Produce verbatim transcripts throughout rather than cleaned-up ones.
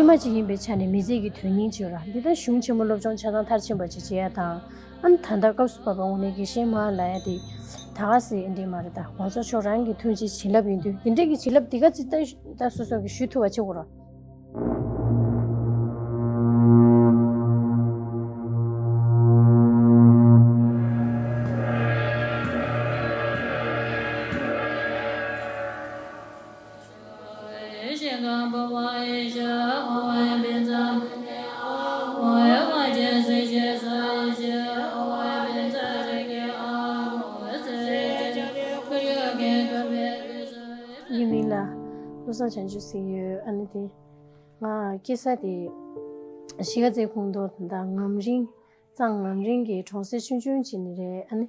མ་ཅིག་ཡིན་པའི་ཆ་ནས་མི་ཚེ་གི་དོན་སྙིང་ཅིག་ཡོད་ར། འདི་ལྟར་གཞུང་ཆེན་མོ་སློབ་སྦྱོང་ཆ་ཚང་མཐར་ཕྱིན་པ་ཅིག་བྱེད་ཡ་དང་། ཨ་ནི་ད་ལྟ་སྐབས་སུ་བབས་པ་དངོས་གནས་དགེ་བཤེས་མ་ལབ་ཡ་དེ་ད་ག་སེ་འདི་མ་རེད། ད་ང་ཚོ་ཕྱོགས་རང་གི་ཐུན་བཞིའི་བྱིན་རླབས་ཡིན་དུས། འདི་འདྲའི་གི་བྱིན་རླབས་འདི་ག་ཚོད་ད་ད་སོ་སོ་གི་ཞུ་ཐུབ་པ་བྱེད་དགོས་ར། ཡིན་མིན་ལ་བློ་བཟང་བྱང་ཆུབ་ཟེར་གྱི་ཡོད། ཨ་ནི་དེ་ང་སྐྱེས་ས་དེ་གཞིས་ཀ་རྩེ་ཁོངས་གཏོགས་དང་ངམ་རིང་། གཙང་ངམ་རིང་གི་གྲོང་གསེབ་ཆུང་ཆུང་ཅིག་ནས་རེད། ཨ་ནི་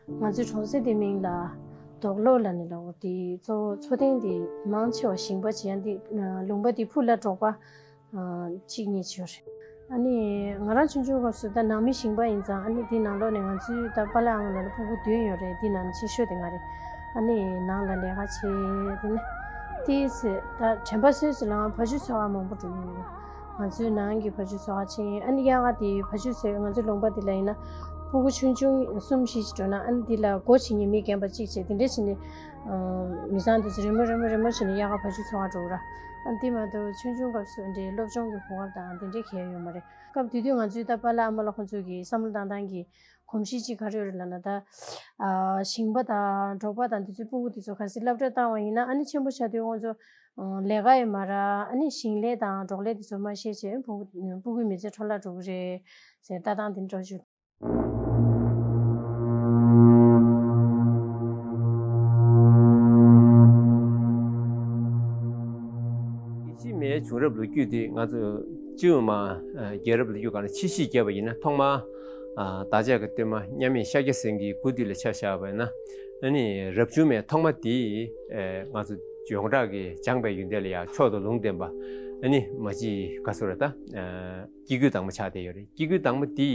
ང་ཚོའི་གྲོང་གསེབ་དེ་མིང་ལ་རྡོག་ལོག་ལབ་ནས་ལབ་དགོས། དེ་གཙོ་བོ་འཚོ་རྟེན་དེ་མང་ཆེ་བ་ཞིང་པ་བྱེད་ཡ། འདི་ལུང་པ་དེ་ཕུ་ལ་འབྲོག་པ་གཅིག་གཉིས་ཅིག་ཡོད་རེད། ཨ་ནི་ང་རང་ཆུང་ཆུང་སྐབས་སུ་ད་ནང་མི་ཞིང་པ་ཡིན་ཙང་། ཨ་ནི་དེ་ནང་ལོགས་ནས་ང་ཚོའི་ད་པཱ་ལགས་ཨ་མ་ལགས་ལ་ཕྲུ་གུ་བདུན་ཡོད་རེད། དེ་ནང་ནས་ཆེ་ཤོས་དེ་ང་རེད། ཨ་ནི་ནང་ལ་ལས་ཀ་བྱེད། དེ་ནས་དེའི་ཚེ་ད་དྲན་པ་སོས་སུ་ལ་ང་ཕ་ཆུ་ཚོད་ཁ་མང་པོ་འགྲོ་གི་ཡོད། ང་ཚོའི་ནང་གི་ཕ་ཆུ་ཚོད་ཁ་ཕྱིན། ཨ་ནི་དབྱར་ཁ་དེ་ཕ་ཆུ་ཚོད། ང་ཚོའི་ལུང་པ་དེ་ལ་ཡིན་ན་ཕྲུ་གུ་ཆུང་ཆུང་གསུམ་བཞི་ཅིག་འགྲོ་ན། ཨ་ནི་དེ་ལ་སྒོ་ཕྱེ་མཁན་མི་རྒན་པ་གཅིག་བྱས། དེ་འདྲ་བྱས་ནས་མི་ཚང་དེ་ཚོ་རེ་མོ་རེ་མོ་རེ་མོ་བྱས་ནས་དབྱར་ཁ་ཕ་ཆུ་ཚོད་ཁ་འགྲོ་གི་ར། ཨ་ནི་དེ་མ་གཏོགས་ཆུང་ཆུང་སྐབས་སུ་འདྲའི་སློབ་སྦྱོང་གི་གོ་སྐབས་དང་དེ་འདྲའི་གང་ཡང་ཡོད་མ་རེད། སྐབས་དེ་དུས་ང་ཚོའི་ད་པཱ་ལགས་ཨ་མ་ལགས་ཁོང་ཚོས་ཀྱི་བསམ་བློ་བཏང་སྟངས་ཀྱི་གོམས་གཤིས་ཅིག་ག་རེ་ཡོད་རེད་ལབ་ན། ད་ཨ་ཞིང་པ་དང་འབྲོག་པ་དང་དེ་ཚོའི་ཕྲུ་གུ་དེ་ཚོ་གལ་སྲིད་སློབ་གྲྭ་བཏང་བ་ཡིན་ན། ཨ་ནི་ཆེན་པོ་ཆགས་དུས་ཁོང་ཚོ་ཨ་ལས་ཀ་ཡང་མ་རག། ཨ་ནི་ཞིང་ལས་དང་འབྲོག་ལས་དེ་ཚོ་མ་ཤེས་བྱས་ཕྲུ་གུ་ཕྲུ་གུའི་མི་ཚེ་འཕྲོ་བརླག་འགྲོ་གི་རེད་ཟེར་ལྟ་སྟངས་དེ་འདྲ་བྱུང་། དགེ་བཤེས་མའི་བྱུང་རབས་ལོ་རྒྱུས་དེ་ང་ཚོ་སྤྱི་ཡོངས་མ་རྒྱལ་རབས་ལོ་རྒྱུས་སྒང་ལ་ཕྱིས་ཤིག་བརྒྱབ་པ་ཡིན་ན། ཐོག་མར་བདག་ཅག་གི་སྟོན་པ་མཉམ་མེད་ཤཱཀྱ་སེང་གེའི་སྐུ་དུས་ལ་ཆ་བཞག་པ་ཡིན་ན། ཨ་ནི་རབ་བྱུང་མའི་ཐོག་མ་དེ་ང་ཚོ་ཡོངས་གྲགས་ཀྱི་སྦྱངས་པའི་ཡོན་ཏན་ལ་ཡང་མཆོག་ཏུ་ལུང་བསྟན་པ། ཨ་ནི་མ་གཅིག་ག་ཟེར་ར། ད་སྐྱེ་དགུའི་བདག་མོ་ཆགས་བསྡད་ཡོད་རེད། སྐྱེ་དགུའི་བདག་མོ་དེ་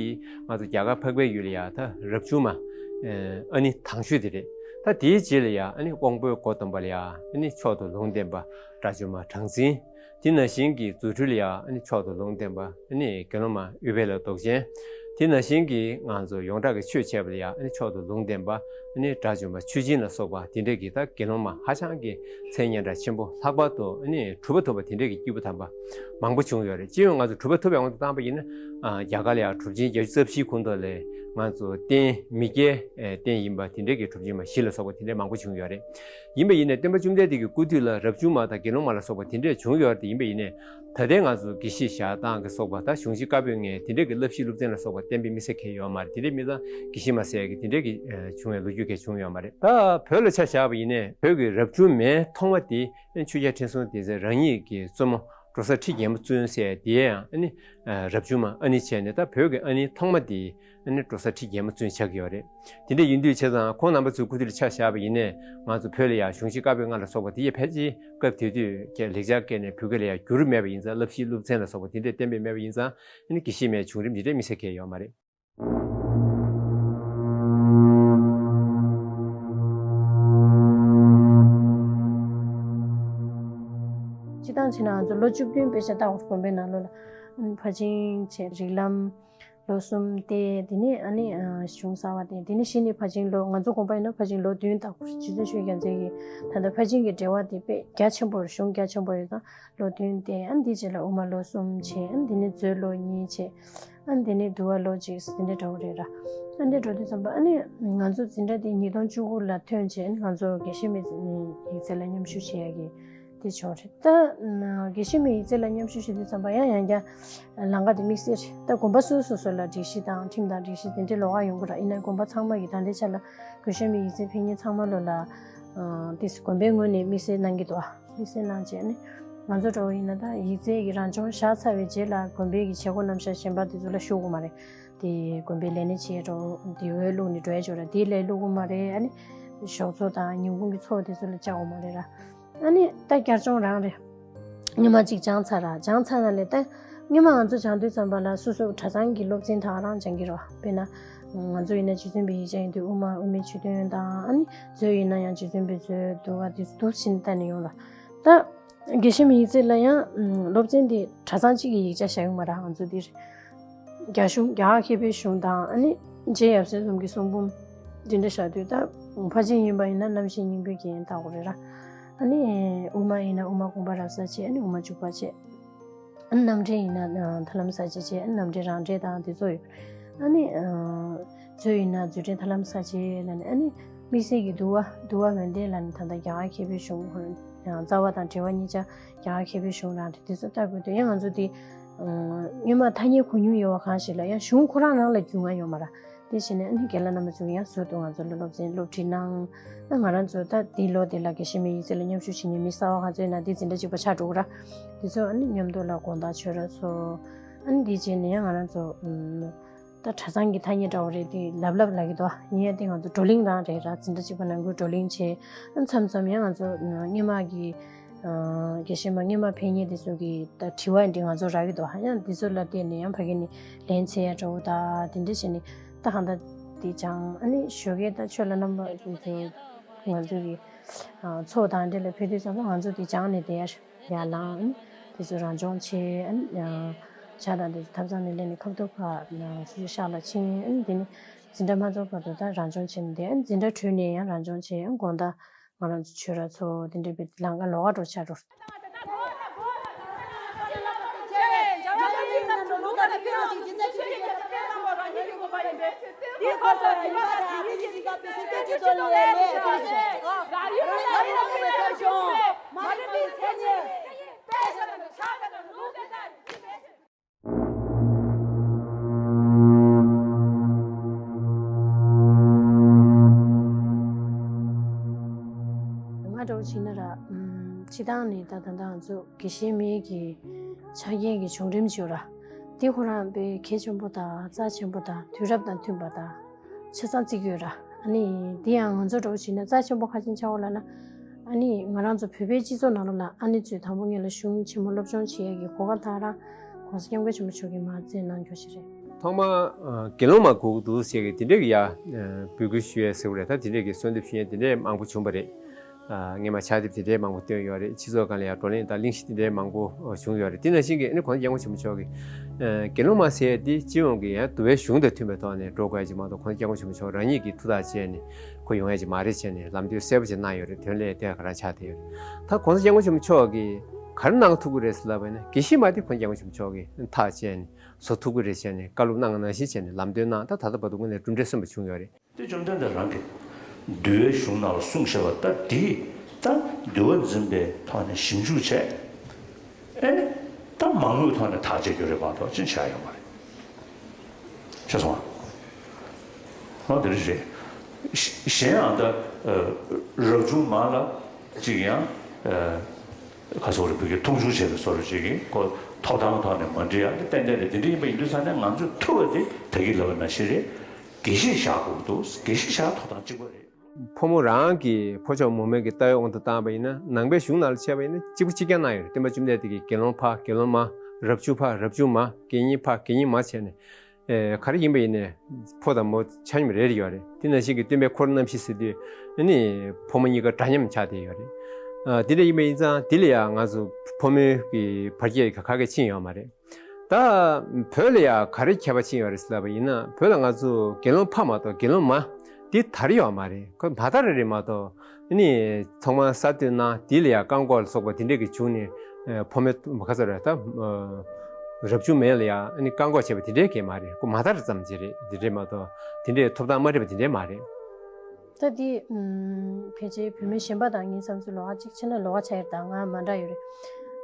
ང་ཚོ་རྒྱ་གར་འཕགས་པའི་ཡུལ་ལ་ཡང་ད་རབ་བྱུང་མ་ཨ་ནི་དང་ཤོས་དེ་རེད། ད་དེའི་རྗེས་ལ་ཡང་ཨ་ནི་དབང་པོའི་སྒོ་སྡོམ་པ་ལ་ཡང་ཨ་ནི་མཆོག་ཏུ་ལུང་བསྟན་པ་དགྲ་བཅོམ་པ་གྲངས་འཛིན། དེ་ནང་བཞིན་གྱི་རྫུ་འཕྲུལ་ལ་ཡང་ཨ་ནི་མཆོག་ཏུ་ལུང་བསྟན་པ་ཨ་ནི་དགེ་སློང་མ་ཨུཏྤལ་མདོག་ཅན། དེ་ནང་བཞིན་གྱི་ང་ཚོ་ཡོངས་གྲགས་ཀྱི་ཆོས་འཆད་པ་ལ་ཡང་ཨ་ནི་མཆོག་ཏུ་ལུང་བསྟན་པ་ཨ་ནི་དགྲ་བཅོམ་པ་མཆོག་སྦྱིན་ལ་སོགས་པ་དེ་འདྲ་གི་ད་དགེ་སློང་མ་ཧ་ཅང་གི་མཚན་སྙན་གྲགས་ཆེན་པོ། ལྷག་པར་དུ་ཨ་ནི་གྲུབ་པ་ཐོབ་པ་དེ་འདྲ་གི་སྐྱེས་བུ་དམ་པ་མང་པོ་བྱུང་ཡོད་རེད། སྤྱི་ཡོངས་ང་ཚོ་གྲུབ་པ་ཐོབ་པའི་དབང་དུ་བཏང་པ་ཡིན་ན། ཨ་རྒྱ་གར་ལ་ཡང་གྲུབ་ཆེན་བརྒྱད་ཅུ་རྩ་བཞིའི་ཁོངས་གཏོགས་ལས་ང་ཚོ་རྟེན་མི་སྐྱའི་རྟེན་ཡིན་པ་དེ་འདྲ་གི་གྲུབ་ཆེན་མ་བཞི་ལ་སོགས་པ་དེ་འདྲ་མང་པོ་བྱུང་ཡོད་རེད། ཡིན་པ་ཡིན་ནའི་སྟོན་པ་བཅོམ་ལྡན་འདས་ཀྱི་སྐུ་དུས་ལ་རབ་བྱུང་མ་དང་དགེ་སློང་མ་ལ་སོགས་པ་དེ་འདྲས་བྱུང་ཡོད་རེད། ཡིན་པ་ཡིན་ནའི་ད་ལྟའི་ང་ཚོ་དགེ་བཤེས་ཞལ་ཏང་གི་སོགས་པ། ད་གཞུང་ཆེན་བཀའ་པོད་ལྔའི་དེ་འདྲས་ཀྱི་བསླབ་གཞི་སློབ་ཚན་ལ་སོགས་པ་བསྟན་པའི་མི་ཚེ་གང་ཡོད་མ་རེད། དེ་འདྲས་མི་ཚང་དགེ་བཤེས་མ་ཟེར་གི་དེ་འདྲས་ཀྱི་བྱུང་བའི་ལོ་རྒྱུས་གང་བྱུང་ཡོད་མ་རེད། ད་བོད་ལ་ཆ་བཞག་པ་ཡིན་ནའི་བོད་ཀྱི་རབ་བྱུང་མའི་ཐོག་མ་དེ་ཆོས་རྒྱལ་ཁྲི་སྲོང་ལྡེ་བཙན་རང་ཉིད་ཀྱི་བཙུན་མོ་འབྲོ་ས་ཁྲི་རྒྱལ་མོ་བཙུན་ཟེར་དེ་ཡང་ཨ་ནི་རབ་བྱུང་མ་ཨ་ནི་བྱས་ནས། ད་བོད་ཀྱི་ཨ་ནི་ཐོག་མ་དེ་ཨ་ནི་འབྲོ་ས་ཁྲི་རྒྱལ་མོ་བཙུན་ཆགས་ཀྱི་ཡོད་རེད། དེ་འདྲ་ཡིན་དུས་བྱས་ཙང་ཁོང་རྣམ་པ་ཚོའི་སྐུ་དུས་ལ་ཆ་བཞག་པ་ཡིན་ནའི་ང་ཚོ་བོད་ལ་ཡང་གཞུང་ཆེན་བཀའ་པོད་ལྔ་ལ་སོགས་པ་དེ་ཡང་ཕལ་ཆེར་སྐབས་དེ་དུས་ཀྱི་ལེགས་སྦྱར་སྐད་ནས་བོད་སྐད་ལ་ཡང་བསྒྱུར་མེད་པ་ཡིན་ཙང་། བསླབ་གཞི་སློབ་ཚན་ལ་སོགས་པ་དེ་འདྲས་གཏན་འབེབས་མེད་པ་ཡིན་ཙང་། ཨ་ནི་དགེ་བཤེས་མའི་བྱུང་རིམ་དེ་འདྲས་དམིགས་བསལ་གང་ཡང་ཡོད་མ་རེད། སྤྱིར་བཏང་བྱས་ན་ང་ཚོ་ལོ་བཅུ་བདུན་དཔེ་ཆ་ལྟ་བར་དགོན་པའི་ནང་ལོགས་ལ་ཕར་ཕྱིན་བྱས། རིགས་ལམ་ལོ་གསུམ་བསྟེན། དེ་ནས་ཨ་ནི་གཞུང་གསར་བ་བསྟེན། དེ་ནས་གཞི་ནས་ཕར་ཕྱིན་ལོ། ང་ཚོ་དགོན་པ་ཡིན་ན་ཕར་ཕྱིན་ལོ་བདུན་ལྟ་བུ་རེད། རྗེ་བཙུན་ཆོས་རྒྱལ་མཚན་གྱིས་ད་ལྟ་ཕར་ཕྱིན་གྱི་འབྲེལ་བ་དེ་དཔེ་རྒྱ་ཆེན་པོ་རེད། གཞུང་རྒྱ་ཆེན་པོ་ཡོད་ཙང་ལོ་བདུན་བསྟེན། ཨ་ནི་དེའི་རྗེས་ལ་དབུ་མ་ལོ་གསུམ་བྱས། ཨ་ནི་དེ་ནས་མཛོད་ལོ་གཉིས་བྱས། ཨ་ནི་དེ་ནས་འདུལ་བ་ལོ་གཅིག་དེ་འདྲ་འདྲ་བོ་རེད་ར། ཨ་འདྲ་འགྲོ་དུས་ཙམ་པ་ཨ་ནི་ང་ཚོ་འཛིན་གྲྭ་དེ་ཉིས་སྟོང་བཅུ་དགུ་ལ་ཐོན་བྱས། ཨ་ནི་ང་ཚོ་དགེ་བཤེས་མའི་ཡིག་ཚད་ལ་མཉམ་ཞུགས་བྱེད་ཡ་གི་དེ་བྱུང་རེད། ད་དགེ་བཤེས་མའི་ཡིག་ཚད་ལ་མཉམ་ཞུགས་བྱེད་དུས་ཙམ་པ་ཡང་ཡང་བསྐྱར་ལམ་ཁ་དེ་དམིགས་བསལ་རེད། ད་དགོན་པ་སོ་སོ་སོ་ལ་སྒྲིག་གཞི་དང་ཁྲིམས་དང་སྒྲིག་གཞི་དེ་འདྲའི་ལོགས་ཀ་ཡོང་གི་ར། ཡིན་ན་དགོན་པ་ཚང་མ་གི་ད་ལྟའི་ཆ་ལ་དགེ་བཤེས་མའི་ཡིག་ཚད་ཕུལ་མཁན་ཚང་མ་ལོ་ལ་དེ་དགོན་པའི་ངོས་ནས་དམིགས་བསལ་གནང་གི་འདུག་དམིགས་བསལ་གནང་བྱས་ནས་ང་ཚོ་འདྲ་བོ་ཡིན་ན་ད་ཡིག་ཚད་ཀྱི་རང་སྦྱོང་བཞག་ཚར་བའི་རྗེས་ལ་དགོན་པའི་གི་བྱེད་སྒོ་རྣམ་གཞག་གཞན་པ་དེ་ཚོ་ལ་ཞུགས་དགོས་མ་རེད། དེ་དགོན་པའི་ལས་སྣེ་བྱེད་འགྲོ། དེ་འོས་བླུགས་ནས་འགྲོ་ཡ་ཅིག་ཡོད་ར། དེའི་ལས་བླུག་གི་མ་རེད། ཨ་ནི་ཞོགས་ཚོགས་དང་ཉིན་གུང་གི་ཚོགས་དེ་ཚོ་ལ་བཅར་དགོས་མ་རེད་ར། ཨ་ནི་ད་བསྐྱར་སྦྱོང་རང་རེད། སྔོན་མ་གཅིག་སྦྱངས་ཚར་ར། སྦྱངས་ཚར་ན་ལས་ད་སྔོན་མ་ང་ཚོ་སྦྱང་དུས་ཙམ་པ་ལ་སོ་སོ་གྲྭ་ཚང་གི་སློབ་ཚན་དག་རང་སྦྱང་གི་རེད་བ། དཔེར་ན་ང་ཚོ་ཡིན་ན་རྗེ་བཙུན་པའི་ཡིག་ཆ་ཡིན་དུས་དབུ་མ་དབུ་མའི་ཆོས་དོན་དང་། ཨ་ནི་མཛོད་ཡིན་ན་ཡང་རྗེ་བཙུན་པའི་མཛོད། འདུལ་བ་དེ་འདུག་བྱས་ནས་བལྟས་ནས་ཡོང་ར། ད་ དགེ་བཤེས་མའི་ཡིག་ཚད་ལ་ཡང་སློབ་ཚན་དེ་གྲྭ་ཚང་གཅིག་གི་ཡིག་ཆ་བཞག་ཡོད་མ་རེད། ང་ཚོ་འདིར་རྒྱ་གཞུང་རྒྱ་གར་མཁས་པའི་གཞུང་དང་ཨ་ནི་རྗེ་ཡབ་སྲས་གསུམ་གྱི་གསུང་འབུམ་འདི་འདྲ་བཞག་དུས། ད་ཕར་ཕྱིན་ཡིན་པ་ཡིན་ན་རྣམ་བཤད་སྙིང་པོའི་རྒྱན་བཏགས་དགོས་རེད་ར། ཨ་ནི་དབུ་མ་ཡིན་ན་དབུ་མ་དགོངས་པ་རབ་གསལ་བྱས། ཨ་ནི་དབུ་མ་འཇུག་པ་བྱས། ཨ་ནི་རྣམ་འགྲེལ་ཡིན་ན་ཐར་ལམ་གསལ་བྱེད་བྱས། ཨ་ནི་རྣམ་འགྲེལ་རང་འགྲེལ་དང་དེ་ཚོ་ཡོད། ཨ་ནི་མཛོད་ཡིན་ན་མཛོད་འགྲེལ་ཐར་ལམ་གསལ་བྱེད་ལ་ནི། ཨ་ནི་དམིགས་བསལ་གྱི་འདུལ་བ་འདུལ་བ་ཡོན་ཏན་ལ་ནི་ད་ལྟ་རྒྱ་གར་མཁས་པའི་གཞུང་ཡང་རྩ་བ་དང་འགྲེལ་བ་གཉིས་ཆ་རྒྱ་གར་མཁས་པའི་གཞུང་རང་འགྲེལ་དེ་ཚོ་ལྟ་དགོས་དུས། ཡང་ང་ཚོ་དེ་སྔོན་མ་ཐ་སྙད་གོ་མྱོང་ཡོད་པ་གང་ཞིག་ལ་ཡང་གཞུང་ཁོ་རང་རང་ལ་རྒྱུས་མངའ་ཡོད་མ་རེད། དེ་བྱས་ནས་ཨ་ནི་རྒན་ལགས་རྣམ་པ་ཚོས་ཡང་ཟུར་དུ་ང་ཚོ་ལ་སློབ་ཚན་སློབ་ཁྲིད་གནང་། ཨ་ང་རང་ཚོ་ད་འདི་ལོ་འདི་ལ་དགེ་བཤེས་མའི་ཡིག་ཚད་ལ་མཉམ་ཞུགས་བྱེད་མཁན་མི་གསར་པ་ག་ཚོད་ཡིན་ན་འདི་འཛིན་གྲྭ་གཅིག་པ་ཆགས་འགྲོ་གི་ར། དེ་ཚོ་ཨ་ནི་མཉམ་དུ་ལ་དགོང་དག་ཆོས་ར་ཚོགས། ཨ་ནི་འདི་བྱས་ནས་ཡང་ང་རང་ཚོ་ཨུམ། ད་གྲྭ་ཚང་གི་ཐ་སྙད་འདྲ་བོ་རེད་དེ་ལབ་ལབ་ལབ་ཀྱི་འདུག་ཡིན་ཡང་དེ་ང་ཚོ་བགྲོ་གླེང་རང་རེད་ར། འཛིན་གྲྭ་གཅིག་པ་ནང་ཁུལ་བགྲོ་གླེང་བྱས། ཨ་མཚམས་མཚམས་ཡང་ང་ཚོ་སྔོན་མ་གི་ཨ་དགེ་བཤེས་མ་སྔོན་མ་ཕེབས་མཁན་དེ་ཚོ་གི་ད་དྲི་བ་འདི་ང་ཚོ་རག་གི་འདུག་ཡང་དེ་ཚོ་ལ་བལྟས་ནས་ཡང་ཕ་གི་ནས་ལན་འཚོལ་ཡ་འདྲ་བོ་ད་དེ་འདྲ་བྱས་ནས་ད་གང་ལྟར་དེ་སྦྱངས། ཨ་ནི་ཞོགས་ཀས་ད་ཆོས་ལ་རྣམ་པ་དེ་ཚོ་ང་ཚོ་གི་ཨ་ཚོགས་དང་འདྲ་ལ་ཕེབས་དུས་ཙམ་པ་ང་ཚོ་དེ་སྦྱངས་ནས་བསྡད་ཡ་ཡར་ལངས། ཨ་ནི་དེ་ཚོ་རང་སྦྱོང་བྱས། ཨ་ནི་ཇ་དང་དེ་ཚོ་ཐབ་ཚང་ནས་སླེབས་ནས་ཁ་ཐུག་ཕར་སོ་སོའི་ཤག་ལ་ཕྱིན། ཨ་ནི་དེ་ནས་འཛིན་གྲྭ་མ་རྫོགས་བར་དུ་ད་རང་སྦྱོང་བྱས་ནས་བསྡད། ཨ་ནི་འཛིན་གྲྭ་གྲོལ་ནས་ཡང་རང་སྦྱོང་བྱས། ཨ་ནི་དགོང་དག་ང་རང་ཚོ་ཆོས་ར་ཚོགས། དེ་འདྲའི་བའི་ལམ་ཁ་ལོགས་ཀ་འགྲོ་ཆགས་འགྲོ། ང་འདྲ་བོ་བྱས་ན་ར། ཨམ། སྤྱིར་བཏང་ནས་ད་ད་ལྟ་ང་ཚོ་དགེ་བཤེས་མའི་གི་ཆ་རྐྱེན་གྱི་བྱུང་རིམ་ཅིག་ཡོད་ར། འདི་ཁོ་རང་དཔེ་གལ་ཆེན་པོ་དང་རྩ་ཆེན་པོ་དང་དུས་རབས་དང་མཐུན་པ་དང་ཆ་ཚང་བརྩི་གི་ཡོད་ར། ཨ་ནི་འདི་ཡང་ང་ཚོ་འདྲ་བོ་བྱས་ན་རྩ་ཆེན་པོ་ག་ཅིག་ཆགས་ཡོད་ལབ་ན། ཨ་ནི་ང་རང་ཚོ་བོད་པའི་སྤྱི་ཚོགས་ནང་ལོགས་ལ་ཨ་ནེ་ཚོས་དང་པོ་ངེད་ལ་གཞུང་ཆེན་མོ་སློབ་སྦྱོང་བྱེད་ཡས་ཀྱི་གོ་སྐབས་དང་ར། ༸གོང་ས་༸སྐྱབས་མགོན་ཆེན་པོ་མཆོག་གིས་མར་བསྩལ་གནང་རྒྱུ་ཞིག་རེད། ཐོག་མར་ཨ་དགེ་སློང་མ་དགོས་ཀྱི་འདུག་ཟེར་གི་དེ་འདྲས་ཀྱི་ཡ་ཨ་འབོད་སྐུལ་ཞུ་ཡས་ཟེར་བ་རེད། ད་དེ་འདྲས་ཀྱི་གསོལ་འདེབས་ཞུ་ཡས་དེ་འདྲས་མང་པོ་བྱུང་བ་རེད། ཨ་སྔོན་མ་ཕྱག་དེབ་དེ་འདྲས་མང་པོ་བཏོན་ཡོད་རེད། སྤྱི་ཚོགས་སྒང་ལ་ཡང་བགྲོ་གླེང་དང་གླེང་གཞི་དེ་འདྲས་མང་པོ་བྱུང་ཡོད་རེད། དེ་ནང་བཞིན་གྱི་ཨ་ནི་༸གོང་ས་༸སྐྱབས་མགོན་ཆེན་པོ་མཆོག་གིས་ཨ་དགེ་སློང་མ་ཟེར་ཡས་དེ་སྤྱི་ཡོངས་ཀྱི་ཡང་འདུལ་བའི་གཞུང་དང་མཐུན་པའི་ཐོག་ནས་འགྲོ་དགོས་ཡ་ཅིག་མ་གཏོགས། ༸གོང་ས་༸སྐྱབས་མགོན་ཆེན་པོ་མཆོག་རང་ཉིད་ཀྱིས་ཐུགས་ཐག་བཅད་ནས་ཁོ་ཡོང་ཡ་ཅིག་མ་རེད་བྱས་ནས་ལམ་སྟོན་གསལ་པོ་ཅིག་གནང་ཡོད་རེད། དོན་ལས་དེ་ག་རང་ཆགས་བསྡད་ཡོད་རེད། ད་༸གོང་ས་༸སྐྱབས་མགོན་ཆེན་པོ་མཆོག་གིས་ག་རེ་གནང་ཐུབ་ཀྱི་རེད་ཟེར་ལབ་པ་ཡིན་ན། དགེ་བཤེས་མ་དེ་༸གོང་ས་༸སྐྱབས་མགོན་ཆེན་པོ་མཆོག་གིས་ཐག་བཅད་ནས་བཟོ་ཐུབ་ཀྱི་རེད་བྱས་ནས་བཀའ་སློབ་གནང་བ་ནང་བཞིན་བྱས་ནས་ལམ་སྟོན་གནང་། ད་ད་ལྟ་བར་དུ་དངོས་གནས་གྲུབ་འབྲས་སོན་པ་བྱུང་ཡོད་རེད། དེ་བཅོམ་ལྡན་འདས་རང་གིས་འདུལ་བའི་གཞུང་ནང་ལ་གསུངས་བཞག་པ་ད་འདི་ད་འདུལ་བ་འཛིན་པའི་ཐོག་ནས་ཞིབ་འཇུག་བྱས། ཨེ་ནི་ད་མང་མོས་ཐོག་ནས་ཐག་བཅད་རྒྱུ་རེད་མ་གཏོགས་ཅི་བྱ་ཡོད་མ་རེད། ཤེས་སོང་ཨ། འོ་དེ་འདྲ་རེད། གཞན་ཡང་ད་རབ་བྱུང་མ་ལ་ཅིག་ཡང་ཁ་སོག་རེ་བོད་ཀྱི་མཐོང་ཆུང་བྱས་པའི་བཟོ་འདྲ་ཅིག་གིས་ཁོ་ཐོབ་ཐང་ཐོག་ནས་མ་འགྲིག་ཡ་དེ་ཏན་ཏན་རེད། དེ་འདྲ་ཡིན་པ་ཡིན་དུས་ཙང་ནས་ང་ཚོས་ཐུབ་པ་དེ་ད་གིན་ལབ་པ་ནང་བཞིན་རེད། དགེ་བཤེས་བཞག་དགོས་འདུག་དགེ་བཤེས་བཞག་ཐོབ་ཐང་གཅིག་པ་རེད། ཕོ་མོ་རང་གི་ཕོ་མཆོག་མོ་མོའི་གི་ལྟ་བའི་དབང་དུ་བཏང་བ་ཡིན་ན། ནང་པའི་གཞུང་ནང་ལ་བྱས་པ་ཡིན་ན་གཅིག་པ་གཅིག་རྐྱང་གནང་ཡོད་རེད། སྟོན་པ་བཅོམ་ལྡན་འདས་ཀྱིས་དགེ་སློང་ཕ་དགེ་སློང་མ། རབ་བྱུང་ཕ་རབ་བྱུང་མ། དགེ་བསྙེན་ཕ་དགེ་བསྙེན་མ་བྱས་ནས། ཨེ་ག་རེ་ཡིན་པ་ཡིན་ནས་ཕོ་དང་མོ་ཆ་སྙོམས་རེ་རེ་ཡོད་རེད། དེ་ནང་བཞིན་གྱི་སྟོན་པའི་འཁོར་རྣམ་བཞི་ཟེར་དུས་ཨ་ནི་ཕོ་མོ་གཉིས་ཀ་འདྲ་མཉམ་ཆགས་བསྡད་ཡོད་རེད། ཨ་དེ་འདྲ་ཡིན་པ་ཡིན་ཙང་དེ་ལ་ཡང་ང་ཚོ་ཕོ་མོའི་གི་བར་ཁྱད་ག་ག་གེ་ཕྱིན་ཡོད་མ་རེད། ད་བོད་ལ་ཡང་ག་རེ་ཁྱད་པར་ཕྱིན་ཡོད་རེད་ཟེར་ལབ་པ་ཡིན་ན། བོད་ལ་ང་ཚོ་དགེ་སློང་ཕ་མ་གཏོགས་དགེ་སློང་མ་དེ་དར་ཡོད་མ་རེད། ཁོ་མ་དར་རེད་མ་གཏོགས། ཨ་ནི་ཚང་མ་ས་སྟོད་ན་དེ་ལ་ཡང་རྐང་འཁོར་ལ་སོགས་པ་དེ་འདྲས་ཀྱི་བྱུང་ནས་ཕོ་མོའི་ག་ཚོད་རེད། ད་རབ་བྱུང་མའི་ལ་ཡང་ཨ་ནི་རྐང་འཁོར་བྱས་པ་དེ་འདྲས་གས་མ་རེད། ཁོ་མ་དར་ཙམ་ཅིག་རེད། དེ་འདྲས་མ་གཏོགས་དེ་འདྲས་ཐོབ་ཐང་མ་སྤྲད་པ་དེ་འདྲས་མ་རེད། ད་འདི་ཨམ་ཕལ་ཆེར་བུད་མེད་གཞན་པ་དང་ངའི་བསམ་ཚུལ་ལོགས་ཀ་གཅིག་ཕྱིན་ན་ལོགས་ཀ་ཆགས་ཡོད་རེད། ད་ང་མ་འདྲ་ཡོད་རེད།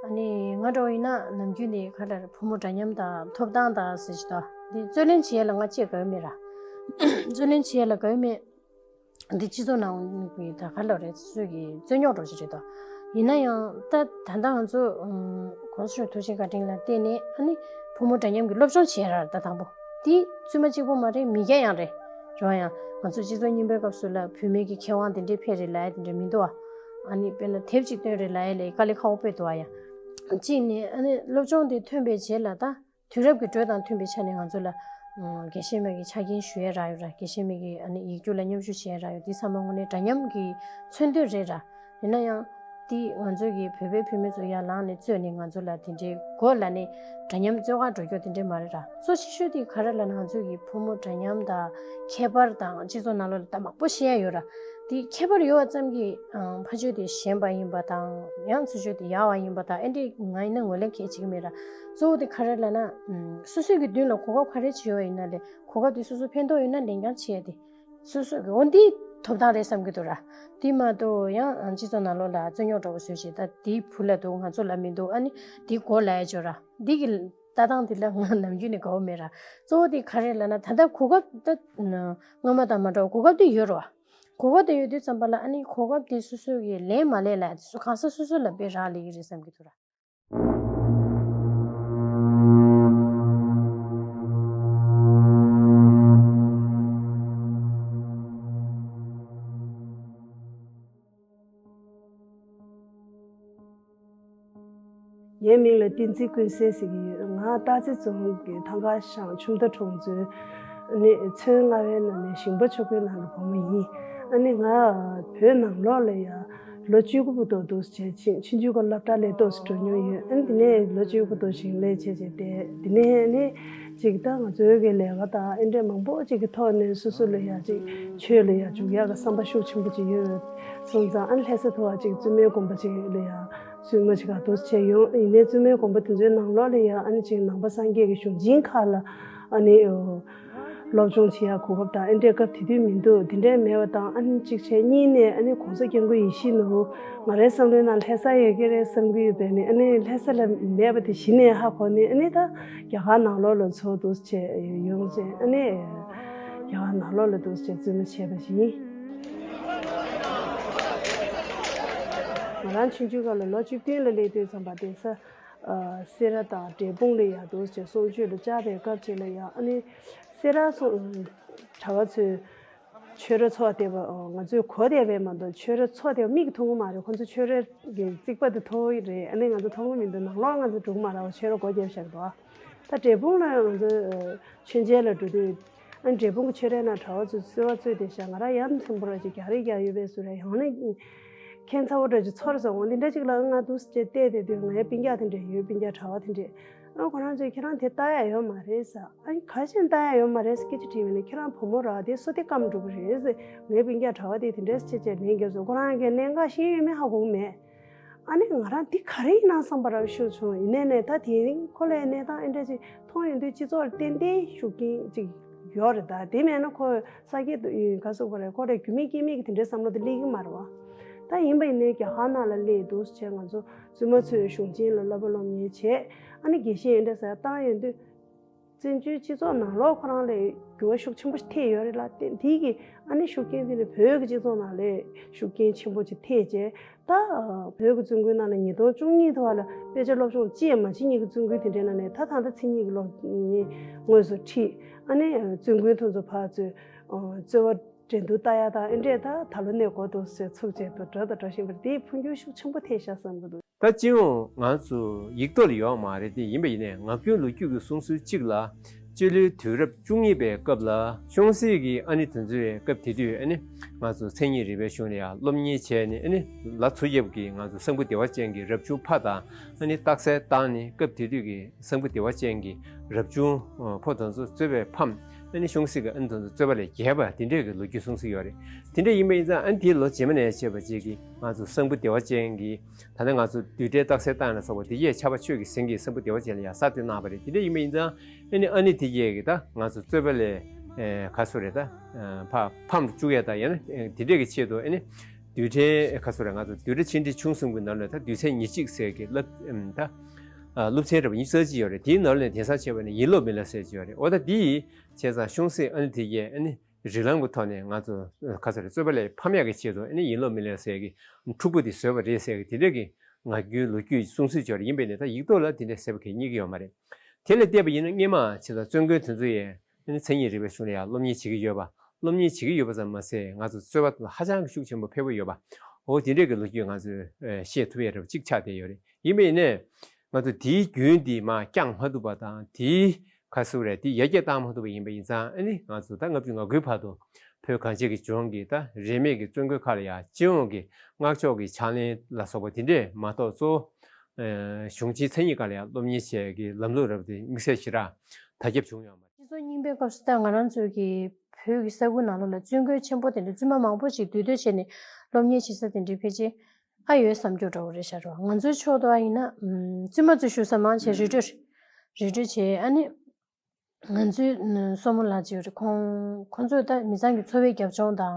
ཨ་ནི་ང་འདྲ་བོ་ཡིན་ན་ནམ་རྒྱུན་ནས་ག་ལ་རེད། ཕོ་མོ་འདྲ་མཉམ་དང་ཐོབ་ཐང་དང་ཟེར་གྱི་འདུག་འདི་རྩོད་ལེན་བྱེད་ཡ་ལ་ང་ཅིག་དགའ་པོ་མེད་ར། རྩོད་ལེན་བྱེད་ཡ་ལ་དགའ་པོ་མེད། འདི་སྤྱི་ཚོགས་ནང་གི་ད་ག་ལ་རེད། སུས་ཀྱི་རྩོད་རྙོག་འདྲ་ཅིག་རེད་དོ། ཡིན་ན་ཡང་ད་ད་ལྟ་ང་ཚོ་ཨམ་གོང་ས་མཆོག་ཐུགས་རྗེ་བཀའ་དྲིན་ལ་བརྟེན་ནས་ཨ་ནི་ཕོ་མོ་འདྲ་མཉམ་གྱི་སློབ་སྦྱོང་བྱེད་ཡ་ར། ད་དང་པོ་འདི་བཙུན་མ་གཅིག་པོ་མ་རེད། མི་སྐྱ་ཡང་རེད། རེད་བ། ཡང་ང་ཚོ་སྤྱི་ཚོགས་རྙིང་པའི་སྐབས་སུ་ལ་བུད་མེད་ཀྱི་ཁེ་དབང་དེ་འདྲས་ཕེབས་རེད་ལབ་ཡ་དེ་འདྲས་མི་འདུག་བ། ཨ་ནི་དཔེར་ན་དེབ་ཅིག་བཏོན་རེད་ལབ་ཡ་ལས་དཀའ་ལས་ཁག་པོ་དཔེ་འདུག་བ། ཡང་གཅིག་ནས་ཨ་ནི་སློབ་སྦྱོང་དེ་ཐོན་པའི་རྗེས་ལ་ད། དུས་རབས་ཀྱི་འགྲོས་དང་མཐུན་པའི་ཆ་ནས་ང་ཚོ་ལ་ཨ་དགེ་བཤེས་མའི་གི་ཆ་རྐྱེན་ཞུ་ཡས་རག་ཡོད་ར། དགེ་བཤེས་མའི་གི་ཨ་ནི་ཡིག་རྒྱུགས་ལ་མཉམ་ཞུགས་བྱེད་ཡས་རག་ཡོད། འདི་ཚང་མ་དངོས་གནས་འདྲ་མཉམ་གྱི་མཚོན་དོན་རེད་ར། ཡིན་ན་ཡང་ དེ་ང་ཚོ་གི་བོད་པའི་བུད་མེད་ཚོ་ཡར་ལངས་ནས་རྩོད་ནས་ང་ཚོ་ལ་དེ་འདྲའི་མགོ་ལ་ནས་འདྲ་མཉམ་རྩོད་གར་འགྲོ་རྒྱུ་དེ་འདྲའི་མ་རེད་ར། གཙོ་ཆེ་ཤོས་དེ་ག་རེ་ལབ་ན་ང་ཚོ་གི་ཕོ་མོ་འདྲ་མཉམ་དང་ཁྱད་པར་དང་སྤྱི་ཚོགས་ནང་ལོགས་ལ་ད་མང་པོ་བཤད་ཡ་ཡོད་ར། དེ་ཁྱད་པར་ཡོད་པ་ཙམ་གྱིས་ཨང་ཕ་ཆོས་དེ་ཞན་པ་ཡིན་པ་དང་ཡང་ཚུར་ཕྱོགས་དེ་ཡག་པ་ཡིན་པ་དང་ཨེ་འདྲའི་ང་ཡིན་ན་ངོས་ལེན་གལ་ཆེ་གི་མེད་ར། གཙོ་བོ་དེ་ག་རེ་ལབ་ན་ཨམ་སོ་སོའི་གི་མདུན་ལ་གོ་སྐབས་ག་རེ་བྱེད་ཡོད་ཡིན་ན་ལས་གོ་སྐབས་དེ་སོ་སོ་ཕན་ཐོགས་ཡོད་ན་ལེན་རྐྱང་བྱེད་ཡ་དེ། སོ་སོ་གི་འོ་འདི་ཐོབ་ཐང་རེད་བསམ་གྱི་འདུག་ར། དེ་མ་གཏོགས་ཡང་སྤྱི་ཚོགས་ནང་ལོགས་ལ་རྩོད་རྙོག་འདྲ་བོ་བཟོས་བྱས་ད་དེའི་བུ་ལ་འདུག་ང་ཚོ་ལ་མི་འདུག་ཨ་ནི་དེའི་མགོ་ལ་ཡ་འཇོག་ར། འདི་གི་ལྟ་སྟངས་དེ་ལ་ང་ནམ་རྒྱུན་ནས་དགའ་བོ་མེད་ར། གཙོ་བོ་དེ་ག་རེ་ལབ་ན་ད་ལྟ་གོ་སྐབས་ད་སྔོན་མ་དང་མ་འདྲ་བ་གོ་སྐབས་དེ་ཡོད་ར། གོ་སྐབས་དེ་ཡོད་དུས་ཙམ་པ་ལ་ཨ་ནི་གོ་སྐབས་དེ་སོ་སོ་གི་ལེན་མ་ལེན་ལ་སོ་གང་ཟག་སོ་སོ་ལ་དཔེ་རག་ལས་ཀྱི་རེད་བསམ་གྱི་འདུག་ར། ངའི་མིང་ལ་བསྟན་འཛིན་ཀུན་གསལ་ཟེར་གྱི་ཡོད། ང་སྟག་རྩེ་རྫོང་གི་ཐང་ཁ་ཤང་ཆུ་མདའ་གྲོང་ཚོའི་ནི་ཚོན་ལྔ་པའི་ནང་ནས་ཞིང་པ་ཆོ་གའི་ནང་གི་བུ་མོ་ཡིན། ཨ་ནི་ང་བོད་ནང་ལོགས་ལ་ཡ་ལོ་བཅུ་དགུ་བར་དུ་འདུག་སེ་བྱས་ཕྱིན་ཆད་ཆུང་ཆུང་སྒང་སློབ་གྲྭ་ལ་ཏོག་ཙམ་འགྲོ་མྱོང་ཡོད། ཨ་ནི་དེ་ནས་ལོ་བཅུ་དགུ་བར་དུ་ཞིང་ལས་བྱས་བྱས་བསྡད། དེ་ནས་ནི་ཅིག་ད་ང་ཚོའི་གི་ལས་ཀ་དང་ཨེ་འདྲས་མང་པོ་ཅིག་གི་ཐོག་ནས་སོ་སོ་ལ་ཡ་ཅིག་ཆོས་ལ་ཡ་འཇུག་ཡག་གི་བསམ་པ་ཤུགས་ཆེན་པོ་ཅིག་ཡོད་སོང་ཙང་། ཨ་ནི་ལྷ་ས་དུ་བ་ཅིག་བཙུན་མའི་དགོན་པ་ཅིག་ལ་ཡ་བཙུན་མ་ཅིག་ག་འདུག་སེ་བྱས་ཡོང་། ཡིན་ནའི་བཙུན་མའི་དགོན་པ་དེ་ཚོའི་ནང་ལོགས་ལ་ཡ་ཨ་ནི་ཅིག་ནང་པ་སངས་རྒྱས་ཀྱི་གཞུང་ཆེན་ཁག་ལ་ཨ་ནི་སློབ་སྦྱོང་བྱེད་ཡག་གོ་སྐབས་དང་ཨེ་འདྲས་སྐབས་དེ་དུས་མི་འདུག་དེ་འདྲས་མེད་པ་དང་། ཨ་ནི་གཅིག་བྱས་གཉིས་ནས་ཨ་ནི་༸གོང་ས་༸སྐྱབས་མགོན་ཡིད་བཞིན་ནོར་བུ་ང་རའི་བསམ་བློའི་ནང་ལྷ་ས་ཡོད་ཀྱི་རེད་བསམ་གྱི་ཡོད་པས་ནི། ཨ་ནི་ལྷ་ས་ལ་མེད་པ་དེ་གཞི་ནས་ཧ་གོ་ནས། ཨ་ནི་ད་རྒྱ་གར་ནང་ལོགས་ལ་འཚོ་འདུག་སེ་བྱས་ཡོང་བྱས། ཨ་ནི་རྒྱ་གར་ནང་ལོགས་ལ་འདུག་སེ་བྱས་བཙུན་མ་བྱས་པ་ཞིག་ཡིན། ང་རང་ཆུང་ཆུང་སྒང་ལ་ལོ་བཅུ་བདུན་ལ་སླེབས་དུས་ཙམ་པ་དེ་ས། སེ་ར་དང་འབྲས་སྤུངས་ལ་ཡ་འདུག་སེ་བྱས་གསུང་ཆོས་ལ་བཅར་བའི་སྐབས་ཅིག་ལ་ཡ་ཨ་ནི་སེ་ར་སོང་གྲྭ་པ་ཚོས་ཆོས་ར་ཚོགས་བསྡད་པ། ང་ཚོས་གོ་བསྡད་པས་མ་གཏོགས་ཆོས་ར་ཚོགས་བསྡད་པ་མིག་གིས་མཐོང་གི་མ་རེད། ཁོ་ཚོ་ཆོས་ར་གི་རྩིག་པ་དེ་མཐོང་གི་རེད། ཨ་ནི་ང་ཚོ་མཐོང་གི་མི་འདུག་ནང་ལོགས་ང་ཚོ་འགྲོ་གི་མ་རེད་པ། ཆོས་ར་སྒོ་བརྒྱབ་བཞག་འདུག་ད་འབྲས་སྤུངས་ལ་ང་ཚོ་མཆོད་མཇལ་ལ་འགྲོ་དུས། ཨ་ནི་འབྲས་སྤུངས་ཀྱི་ཆོས་རའི་ནང་གྲྭ་པ་ཚོས་གསོལ་བ་གསོལ་བསྡད་ཤག་ང་རང་ཡ་མཚན་པོ་ར་ཅིག་རྒྱག་རེས་རྒྱག་ཡོད་པའི་བཟོ་འདྲ། ཡང་ན་ཁྱད་མཚར་པོ་འདྲ་ཅིག་ཚོར་སོང་། འོ་འདི་འདྲ་ཅིག་ལ་ང་འདུག་སེ་བལྟས་བསྡད་དུས་ངའི་སྤུན་ཀྱག་དེ་འདྲ་ཡོད། སྤུན་ཀྱག་གྲྭ་པ་དེ་འདྲས། ཨ་ཁོ་རང་ཚོས་ཁྱེད་རང་དེ་ལྟ་ཡ་ཡོད་མ་རེད་ཟེར། ཨ་ནི་ག་རེ་བྱས་ནས་ལྟ་ཡ་ཡོད་མ་རེད་ཟེར་སྐད་ཆ་དྲིས་པ་ཡིན་ན། ཁྱེད་རང་བུ་མོ་ར་དེ་སོ་དེ་སྐམ་འགྲོ་གི་རེད་ཟེར། ངའི་སྤུན་ཀྱག་གྲྭ་པ་དེ་དེ་འདྲས་བྱས་བྱས་ལན་བརྒྱབ་སོང་། ཁོ་རང་གི་གནད་འགག་ཤེས་ཡོད་མེད་ཧ་གོ་གི་མེད། ཨ་ནི་ང་རང་འདི་ག་རེ་ཡིན་ན་བསམ་པ་ར་ཤུགས་བྱུང་། ཡིན་ནའི་ནས་ད་དེ་རིང་ཁོ་ལ་གནས་སྟངས་ཨེ་འདྲ་ཅིག་མཐོང་ཡོང་དུས་སྤྱི་ཚོགས་ལ་ཏན་ཏན་ཤུགས་རྐྱེན་ཅིག་ཡོད་རེད། ད་དེ་མེད་ན་ཁོ་ས་སྐྱེས་དུ་ཡིན་ག་སོགས་པ་རེད། ཁོ་ལ་རྒྱུས་མེད་རྐྱེན་མེད་ཀྱི་དེ་འདྲའི་བསམ་བློ་དེ་སླེབས་ཀྱི་མ་རེད་པ། ད་ཡིན་པ་ཡིན་ནའི་རྒྱ་གར་ནང་ལ་སླེབས་འདུག་བྱས་ང་ཚོ་བཙུན་མ་ཚོའི་གཞུང་ཆེན་ལ་བསླབ་པ་སློབ་གཉེར་བྱས། ཨ་ནི་དགེ་བཤེས་ཨེ་འདྲ་ཟེར་བཏང་ཡོང་དུས། བཙན་བྱོལ་སྤྱི་ཚོགས་ནང་ལོགས་ཁོ་རང་ལ་འགྱུར་བ་ཤུགས་ཆེན་པོ་ཞིག་ཐེབས་ཡོད་རེད་ལ། དེ་དེ་གི་ཨ་ནི་ཤུགས་རྐྱེན་དེ་ནི་བོད་ཀྱི་སྤྱི་ཚོགས་ནང་ལ་ཤུགས་རྐྱེན་ཆེན་པོ་ཅིག་ཐེབས་བྱས། ད་བོད་ཀྱི་བཙུན་དགོན་ནང་ལ་ཉིས་སྟོང་བཅུ་གཉིས་ཐོག་ལ་དཔེ་ཆ་སློབ་སྦྱོང་ཅི་ཡང་མ་བྱེད་མཁན་གྱི་བཙུན་དགོན་དེ་འདྲའི་ནང་ནས་ད་ད་ལྟ་མཚན་ཉིད་ཀྱི་སློབ་གཉེར་དངོས་སུ་ཁྲིད། ཨ་ནི་བཙུན་དགོན་དེ་ཚོ་ཕར་ཚུར་རྩོད་པ་འགྲན་བསྡུར་ལྟ་ཡ་དང་ཨེ་འདྲས། ད་ད་ལོ་ནས་འགོ་འདུག་ཟེར་ཚུགས་བྱས་དུ་འགྲོ་དང་འགྲོ་བཞིན་པ་རེད། དེས་འཕོ་འགྱུར་ཤུགས་ཆེན་པོ་ཐེབས་ཤག་བསམ་གྱི་འདུག་ད་སྤྱི་ཡོངས་ང་ཚོ་ཡིག་ཐོག་ལ་ཡོད་མ་རེད་དེ། ཡིན་པ་ཡིན་ནའི་ངག་རྒྱུན་ལོ་རྒྱུས་ཀྱི་གསུང་སྲོལ་གཅིག་ལ། སྤྱི་ལོའི་དུས་རབས་བཅུ་གཉིས་པའི་སྐབས་ལ་ཆུང་སྲིད་ཀྱི་ཨ་ནི་དེ་ཚོའི་སྐབས་དེ་དུས་ཨ་ནི་ང་ཚོ་མཚན་ཉིད་རིག་པའི་གཞུང་ལ་ཡང་སློབ་གཉེར་བྱས་ནས། ཨ་ནི་ལ་ཚུ་རྒྱབ་ཀྱི་ང་ཚོ་གསང་ཕུ་བདེ་བ་ཅན་གྱི་རབ་བྱུང་ཕ་དང་ཨ་ནི་རྟགས་གསལ་བཏང་ནས། སྐབས་དེ་དུས་ཀྱི་གསང་ཕུ་བདེ་བ་ཅན་གྱི་རབ་བྱུང་ཕོ་དེ་ཚོ་རྩོད་པས་ཕམ། ཨ་ནི་ཆུང་སྲིད་ཀྱི་ཨ་ནི་དེ་ཚོ་རྩོད་པ་ལས་རྒྱལ་བ་དེ་འདྲས་ཀྱི་ལོ་རྒྱུས་གསུང་སྲོལ་ཡོད་རེད། དེ་འདྲས་ཡིན་པ་ཡིན་ཙང་། ཨ་ནི་དེའི་ལོ་རྗེས་མ་ནས་བྱས་པ་ཅིག་གི་ང་ཚོ་གསང་ཕུ་བདེ་བ་ཅན་གྱི། ད་ནི་ང་ཚོ་བསྡུས་གྲྭའི་རྟགས་གསལ་བཏང་ལ་སོགས་པ་དེ་གས་ཕྱྭ་པ་ཆོས་ཀྱི་སེང་གེས་གསང་ཕུ་བདེ་བ་ཅན་ལ་ཡང་གསར་གཏོད་གནང་བ་རེད། དེ་འདྲ་ཡིན་པ་ཡིན་ཙང་། ཨ་ནི་ཨ་ནི་དེ་གས་ཀྱི་ད་ང་ཚོ་རྩོད་པ་ལས་ཨེ་ག་སུ་རེད། ད་ཕ་ཕམ་དུ་བཅུག་ཡ་ད་ཡང་ན་དེ་འདྲས་ཀྱི་ཆེད་དུ། ཨ་ནི་བསྡུས་གྲྭའི་ག་སུ་རེད། ང་ཚོ་བསྡུས་གྲྭ་ཆེ་འབྲིང་ཆུང་གསུམ་གྱི་ནང་ལ་ད་བསྡུས་ཚན་ཉེར་གཅིག་ཟེར་གྱི་བསླབ་ད་སློབ་ཚན་རེ་བ་ཉི་ཤུ་རྩ་གཅིག་ཡོད་རེད། དེའི་ནང་ལ་དེང་སང་བྱས་པ་ནི་ཡིན་ལོག་མིན་ལོག་ཟེར་གྱི་ཡོད་རེད། འོ་ད་དེ་བྱས་ཙང་ཆུང་སྲིད་ཨ་ནི་དེ་གས་ཨ་ནི་རིགས་ལམ་གྱི་ཐོག་ནས་ང་ཚོ་ག་ཚོད་རེད། རྩོད་པ་ལས་ཕམ་ཡག་གི་ཆེད་དུ་ཨ་ནི་ཡིན་ལོག་མིན་ལོག་ཟེར་གི་འཁྲུག་པོ་དེ་བཟོས་པ་རེད་ཟེར་གི་དེ་འདྲས་ཀྱི་ངག་རྒྱུན་ལོ་རྒྱུས་གསུང་སྲོལ་ཅིག་ཡོད་རེད། ཡིན་པས་ནས་ད་ཡིག་ཐོག་ལ་དེ་འདྲས་ཟེར་བ་གང་རྙེད་ཀྱི་ཡོད་མ་རེད། དེ་ལ་བལྟས་པ་ཡིན་ན་སྔས་མ་བྱས་ཙང་བཙུན་དགོན་དེ་ཚོ་ཡས་ཨ་ནི་མཚན་ཉིད་རིག་པའི་གཞུང་ལ་ཡང་སློབ་གཉེར་བྱེད་ཀྱི་ཡོད་པ། སློབ་གཉེར་བྱེད་ཀྱི་ཡོད་པ་ཙམ་མ་ཟད་ང་ཚོ་རྩོད་པ་ཧ་ཅང་གི་ཤུགས་ཆེན་པོ་འཕེལ་པོ་ཡོད་པ། འོ་དེ་འདྲས་ཀྱི་ལོ་རྒྱུས་ང་ཚོས་ཨེ་ཤེས་ཐུབ་ཡས་རེ་བ་གཅིག་ཆགས་བསྡད་ཡོད་རེད། ཡིན་པས་ནས་ང་ཚོ་དེའི་རྒྱུན་འདི་མར་བསྐྱངས་མ་ཐུབ་པ་དང་། དེའི་ག་ཟེར་རེད། དེ་ཡར་རྒྱས་བཏང་མ་ཐུབ་པ་ཡིན་པ་ཡིན་ཙང་། ཨ་ནི་ང་ཚོ་ད་ལྔ་བཅུ་ང་དགུའི་བར་དུ་ བོད་གངས་ཅན་གྱི་ལྗོངས་ཀྱི་ད་རིས་མེད་ཀྱི་བཙུན་དགོན་ཁག་ལ་ཡང་སྤྱི་ཡོངས་ཀྱི་སྔགས་ཕྱོགས་ཀྱི་ཕྱག་ལེན་ལ་སོགས་པ་དེ་འདྲས་མ་གཏོགས་གཙོ་བོ་གཞུང་ཆེན་མཚན་ཉིད་སྒང་ལ་ཡང་སློབ་གཉེར་བྱེད་ཀྱི་ལམ་ལུགས་རབ་དེ་དམིགས་བསལ་ཞེ་དྲག་དར་ཁྱབ་བྱུང་ཡོད་མ་རེད། སྤྱི་ཚོགས་རྙིང་པའི་སྐབས་སུ་ད་ང་རང་ཚོའི་གི་བོད་ཀྱི་ས་ཁུལ་ནང་ལོགས་ལ་བཙུན་དགོན་ཆེན་པོ་དེ་འདྲ་བཙུན་མ་མང་པོ་ཞིག་འདུས་སྡོད་བྱས་ནས་སློབ་གཉེར་བྱེད་ས་དེ་འདྲའི་ཕལ་ཆེར་ཨ་ཡོད་བསམ་རྒྱུ་འདྲ་བོ་རེད་ཤག་རོ། ང་ཚོའི་ཕྱོགས་དུ་ཨ་ཡིན་ན་བཙུན་མ་ཚོས་བཞུགས་ས་མང་ཆེ་རི་ཁྲོད་རེད། རི་ཁྲོད་བྱས་ཨ་ནི། ང་ཚོའི་སྲུ་མོ་ལགས་ཅིག་ཡོད་རེད། ཁོང་ཁོང་ཚོས་ད་མི་ཚང་གི་འཚོ་བའི་རྒྱབ་ལྗོངས་དང་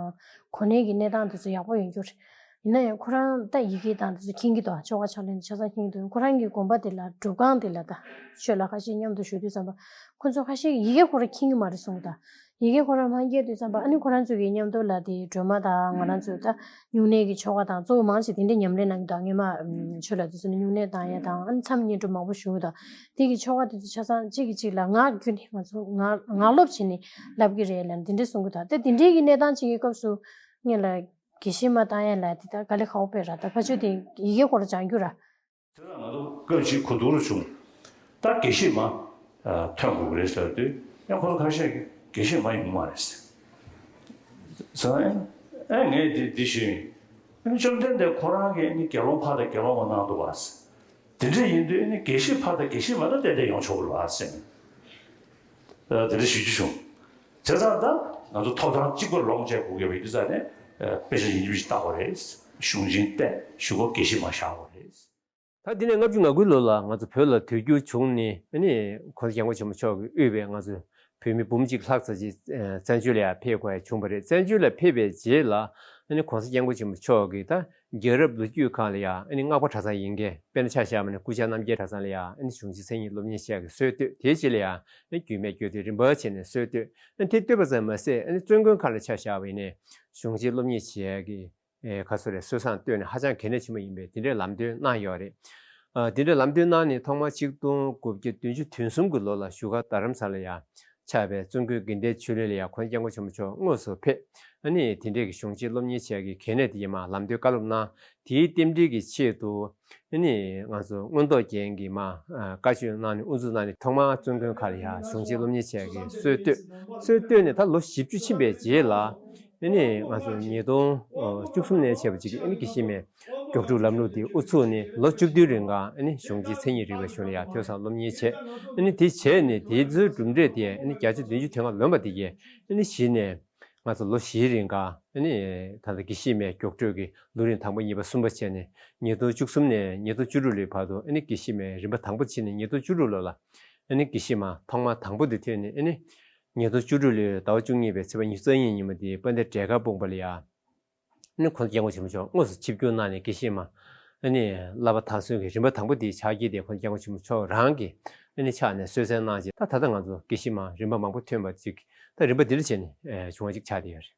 གོ་གནས་ཀྱི་གནས་སྟངས་དེ་ཚོ་ཡག་པོ་ཡོད་རྒྱུ་རེད། ཡིན་ན་ཡང་ཁོ་རང་ད་ཡི་གེ་དང་དེ་ཚོ་མཁྱེན་གྱི་འདུག་ཆོ་ག་ཕྱག་ལེན་དེ་ཆ་ཚང་མཁྱེན་གྱི་འདུག་ཁོ་རང་གི་དགོན་པ་དེ་ལ་སྒྲུབ་ཁང་དེ་ལ་ད་ཆོས་ལ་ཁ་ཤས་མཉམ་དུ་བཞུགས་དུས་ཙམ་པ་ཁོ་ཚོ་ཁ་ཤས་ཡི་གེ་ཁོ་རང་མཁྱེན་གྱི་མ་རེད་གསུངས་ད། ཡི་གེ་ཁོ་རང་མ་མཁྱེན་དུས་ཙམ་པ་ཨ་ནི་ཁོ་རང་ཚོ་གི་མཉམ་དུ་ལ་དེ་སྒྲོལ་མ་དང་ང་རང་ཚོའི་ད་སྨྱུང་གནས་ཀྱི་ཆོ་ག་དང་གཙོ་བོ་མང་ཆེ་དེ་འདྲའི་ཉམས་ལེན་གནང་གི་འདུག་སྔོན་མ་ཆོས་ལ་དེ་ཚོ་ནི་སྨྱུང་གནས་བཏང་ཡ་དང་ཨ་ནི་མཚམས་བསྙེན་སྒྲུབ་མང་པོ་ཞུ་གི་འདུག་དེ་གི་ཆོ་ག་དེ་ཚོ་ཆ་ཚང་གཅིག་གིས་གཅིག་ལ་ངག་བརྒྱུད་ནས་ང་ཚོ་ངག་ངག་སློབ་བྱས་ནས་བསླབ་ཀྱི་རེད་ལབ་ནས་དེ་འདྲས་གསུང་གི་འདུག་དེ་དེ་འདྲས་ཀྱི་གནས་སྟངས་ཅིག་གི་སྐབས་སུ་ངེད་ལ་དགེ་བཤེས་མ་བཏང་ཡ་ལ་དེ་ལྟར་དཀའ་ལས་ཁག་པོ་དཔེ་ར་ད་ཕ་ཆོས་དེ་ཡི་གེ་ཁོ་རང་སྦྱང་རྒྱུ་ར། དེ་ལ་ང་ཚོ་སྐབས་ཅིག་གོ་བསྡུར་བྱུང་། ད་དགེ་བཤེས་མ་ཐོན་དགོས་ཀྱི་རེད་ཟེར་དུས་ཡང་ཁོ་ཚོ་ཁ་ཤས་ཀྱིས་དགེ་བཤེས་མ་ཡོང་མ་རེད་ཟེར། ཨེ་ངས་འདི་འདི་ཞུས་ཡིན། བཅོམ་ལྡན་འདས་ཁོ་རང་གིས་ནི་དགེ་སློང་ཕ་དང་དགེ་སློང་མ་གནང་འདུག་བ། དེ་འདྲ་ཡིན་དུས་ནི་དགེ་བཤེས་ཕ་དང་དགེ་བཤེས་མ་ལ་ཏན་ཏན་ཡོང་ཆོག་གི་རེད་བ་ཟེར་ནས་དེ་འདྲ་ཞུ་རྒྱུ་བྱུང་། བྱས་ཙང་ད་ང་ཚོ་ཐོབ་ཐང་གཅིག་པ་ལོངས་སྤྱད་དགོས་ཀྱི་ཡོད་པའི་དུས་ཙང་ནས་དཔེ་ཆ་ཡིན་གཅིག་མིན་གཅིག་བལྟ་དགོས་རེད། གཞུང་ཆེན་བལྟས་གཞུག་གུ་དགེ་བཤེས་མ་བཞག་དགོས་རེད། ད་འདི་ནས་ལྔ་བཅུ་ང་དགུའི་ལོ་ལ་ང་ཚོ་བོད་ལ་དུས་འགྱུར་བྱུང་ནས་ཨ་ནི་༸གོང་ས་༸སྐྱབས་མགོན་ཆེན་པོ་མཆོག་གིས་དབུས་པའི་ང་ཚོ་བོད་མི་འབུམ་གཅིག་ལྷག་ཙམ་ཅིག་བཙན་བྱོལ་ལ་ཡང་ཕེབས་དགོས་ཡ་བྱུང་བ་རེད། བཙན་བྱོལ་ལ་ཕེབས་པའི་རྗེས་ལ་ཨ་ནི་༸གོང་ས་༸སྐྱབས་མགོན་ཆེན་པོ་མཆོག་གིས་ད་རྒྱལ་རབས་ལོ་རྒྱུས་སྒང་ལ་ཡང་ཨ་ནི་སྔགས་པ་གྲྭ་ཚང་ཡིན་མཁན་དཔེར་ན་ཆ་བཞག་པ་ན་སྐུ་བཅར་རྣམ་རྒྱལ་གྲྭ་ཚང་ལ་ཡང་ཨ་ནི་གཞུང་ཆེན་མཚན་ཉིད་སློབ་གཉེར་བྱེད་ཡག་གི་སྲོལ་བཏོད། དེའི་རྗེས་ལ་ཡང་ཨ་ནི་རྒྱུད་སྨད་རྒྱུད་སྡེ་རིམ་པ་བྱས་ནས་སྲོལ་བཏོད། ཨ་ནི་དེ་བཏོད་པ་ཙམ་མ་ཟད་ཨ་ནི་བཙུན་དགོན་ཁག་ལ་ཆ་བཞག་པ་ཡིན་ནའི་གཞུང་ཆེན་སློབ་གཉེར་བྱེད་ཡག་གི་ཨེ་ག་ཚོད་རེད། སྲོལ་བཟང་བཏོད་ནས་ཧ་ཅང་གལ་གནད་ཆེན་པོ་ཡིན་པས་དེ་འདྲའི་ལམ་སྟོན་གནང་ཡོད་རེད། ཨ་དེ་འདྲའི་ལམ་སྟོན་གནང་ནས་ཐོག་མར་ཆིག་སྟོང་དགུ་བརྒྱ་བདུན་ཅུ་དོན་གསུམ་གྱི་ལོ་ལ་བཞུགས་སྒར་རྡ་རམ་ས་ལ་ཡང་ཆགས་པའི་བཙུན་དགོན་དགེ་ལྡན་ཆོས་གླིང་ལ་ཡང་༸གོང་ས་༸སྐྱབས་མགོན་ཆེན་པོ་མཆོག་དངོས་སུ་ཕེབས། ཨ་ནི་དེ་འདྲའི་གི་གཞུང་ཆེན་སློབ་གཉེར་བྱེད་ཡག་གི་གལ་གནད་དེ་ཡིན་མ་ལམ་སྟོན་བཀའ་སློབ་གནང་། དེའི་རྟེན་འབྲེལ་གྱི་ཆེད་དུ་ཨ་ནི་ང་ཚོ་མངོན་རྟོགས་རྒྱན་གྱི་མ་བཀའ་ཆོས་གནང་ནས་དབུ་འཛུགས་གནང་ནས་ཐོག་མར་བཙུན་དགོན་ཁག་ལ་ཡང་གཞུང་ཆེན་སློབ་གཉེར་བྱེད་ཡག་གི་སྲོལ་བཏོད། སྲོལ་བཏོད་ནས་ད་ལོ་བཞི་བཅུ་ཕྱིན་པའི་རྗེས་ལ། ཨ་ནི་ང་ཚོ་ཉིས་སྟོང་བཅུ་གསུམ་ནས་བྱས་པ་ཅིག་ཨ་ནི་དགེ་བཤེས་མའི་མགྱོགས་འགྲོའི་ལམ་ལུགས་དེ་དབུ་ཚུགས་ནས་ལོ་བཅུ་བདུན་རིང་ག་ཨ་ནི་གཞུང་ཆེན་མཚན་ཉིད་རིག་པའི་གཞུང་ལ་ཡང་ཐོས་བསམ་སློབ་གཉེར་བྱས། ཨ་ནི་དེ་བྱས་ནས་དེ་ཚོའི་གྲུབ་འབྲས་དེ་ཨ་ནི་བརྒྱ་ཆ་བདུན་ཅུ་དོན་ལྔ་ལོན་པ་དེ་གས་ཨ་ནི་གཞི་ནས་ང་ཚོ་ལོ་བཞིའི་རིང་ག་ཨ་ནི་ད་ལྟ་དགེ་བཤེས་མའི་མགྱོགས་འགྲོའི་གི་ལོ་རིམ་དང་པོ་གཉིས་པ་གསུམ་པ་བྱས་ནས་ཉིས་སྟོང་བཅུ་གསུམ་ནས་ཉིས་སྟོང་བཅུ་དྲུག་ལོའི་བར་དུ་ཨ་ནི་དགེ་བཤེས་མའི་རིམ་པ་དང་པོ་ཕྱིན་ནས་ཉིས་སྟོང་བཅུ་དྲུག་ལོ་ལ་ཨ་ནི་དགེ་བཤེས་མ་ཐོག་མ་དང་པོ་དེ་ཐོན་ནས་ཨ་ནི། ཉིས་སྟོང་བཅུ་དྲུག་ལོའི་ཟླ་བ་བཅུ་གཉིས་པའི་ཚེས་པ་ཉི་ཤུ་རྩ་གཉིས་ཉིན་མོ་དེའི་དཔལ་ལྡན་འབྲས་དཀར་སྤུངས་པ་ལ་ཡ། ཨ་ནི་༸གོང་ས་༸སྐྱབས་མགོན་ཆེན་པོ་མཆོག་དངོས་སུ་ཆིབས་བསྒྱུར་གནང་ནས་དགེ་བཤེས་མ། ཨ་ནི་བསླབ་པ་མཐར་སོན་གྱི་རིམ་པ་དང་པོ་དེའི་ཕྱག་འཁྱེར་དེ་༸གོང་ས་༸སྐྱབས་མགོན་ཆེན་པོ་མཆོག་རང་གིས་ཨ་ནི་ཕྱག་ནས་གསོལ་སྩལ་གནང་རྗེས་ད་ད་ལྟ་ང་ཚོ་དགེ་བཤེས་མ་རིམ་པ་མང་པོ་ཐོན་པ་ཅིག་ད་རིམ་པ་འདི་འདྲ་བྱས་ནས་བྱུང་བ་ཅིག་ཆགས་བསྡད་ཡོད་རེད།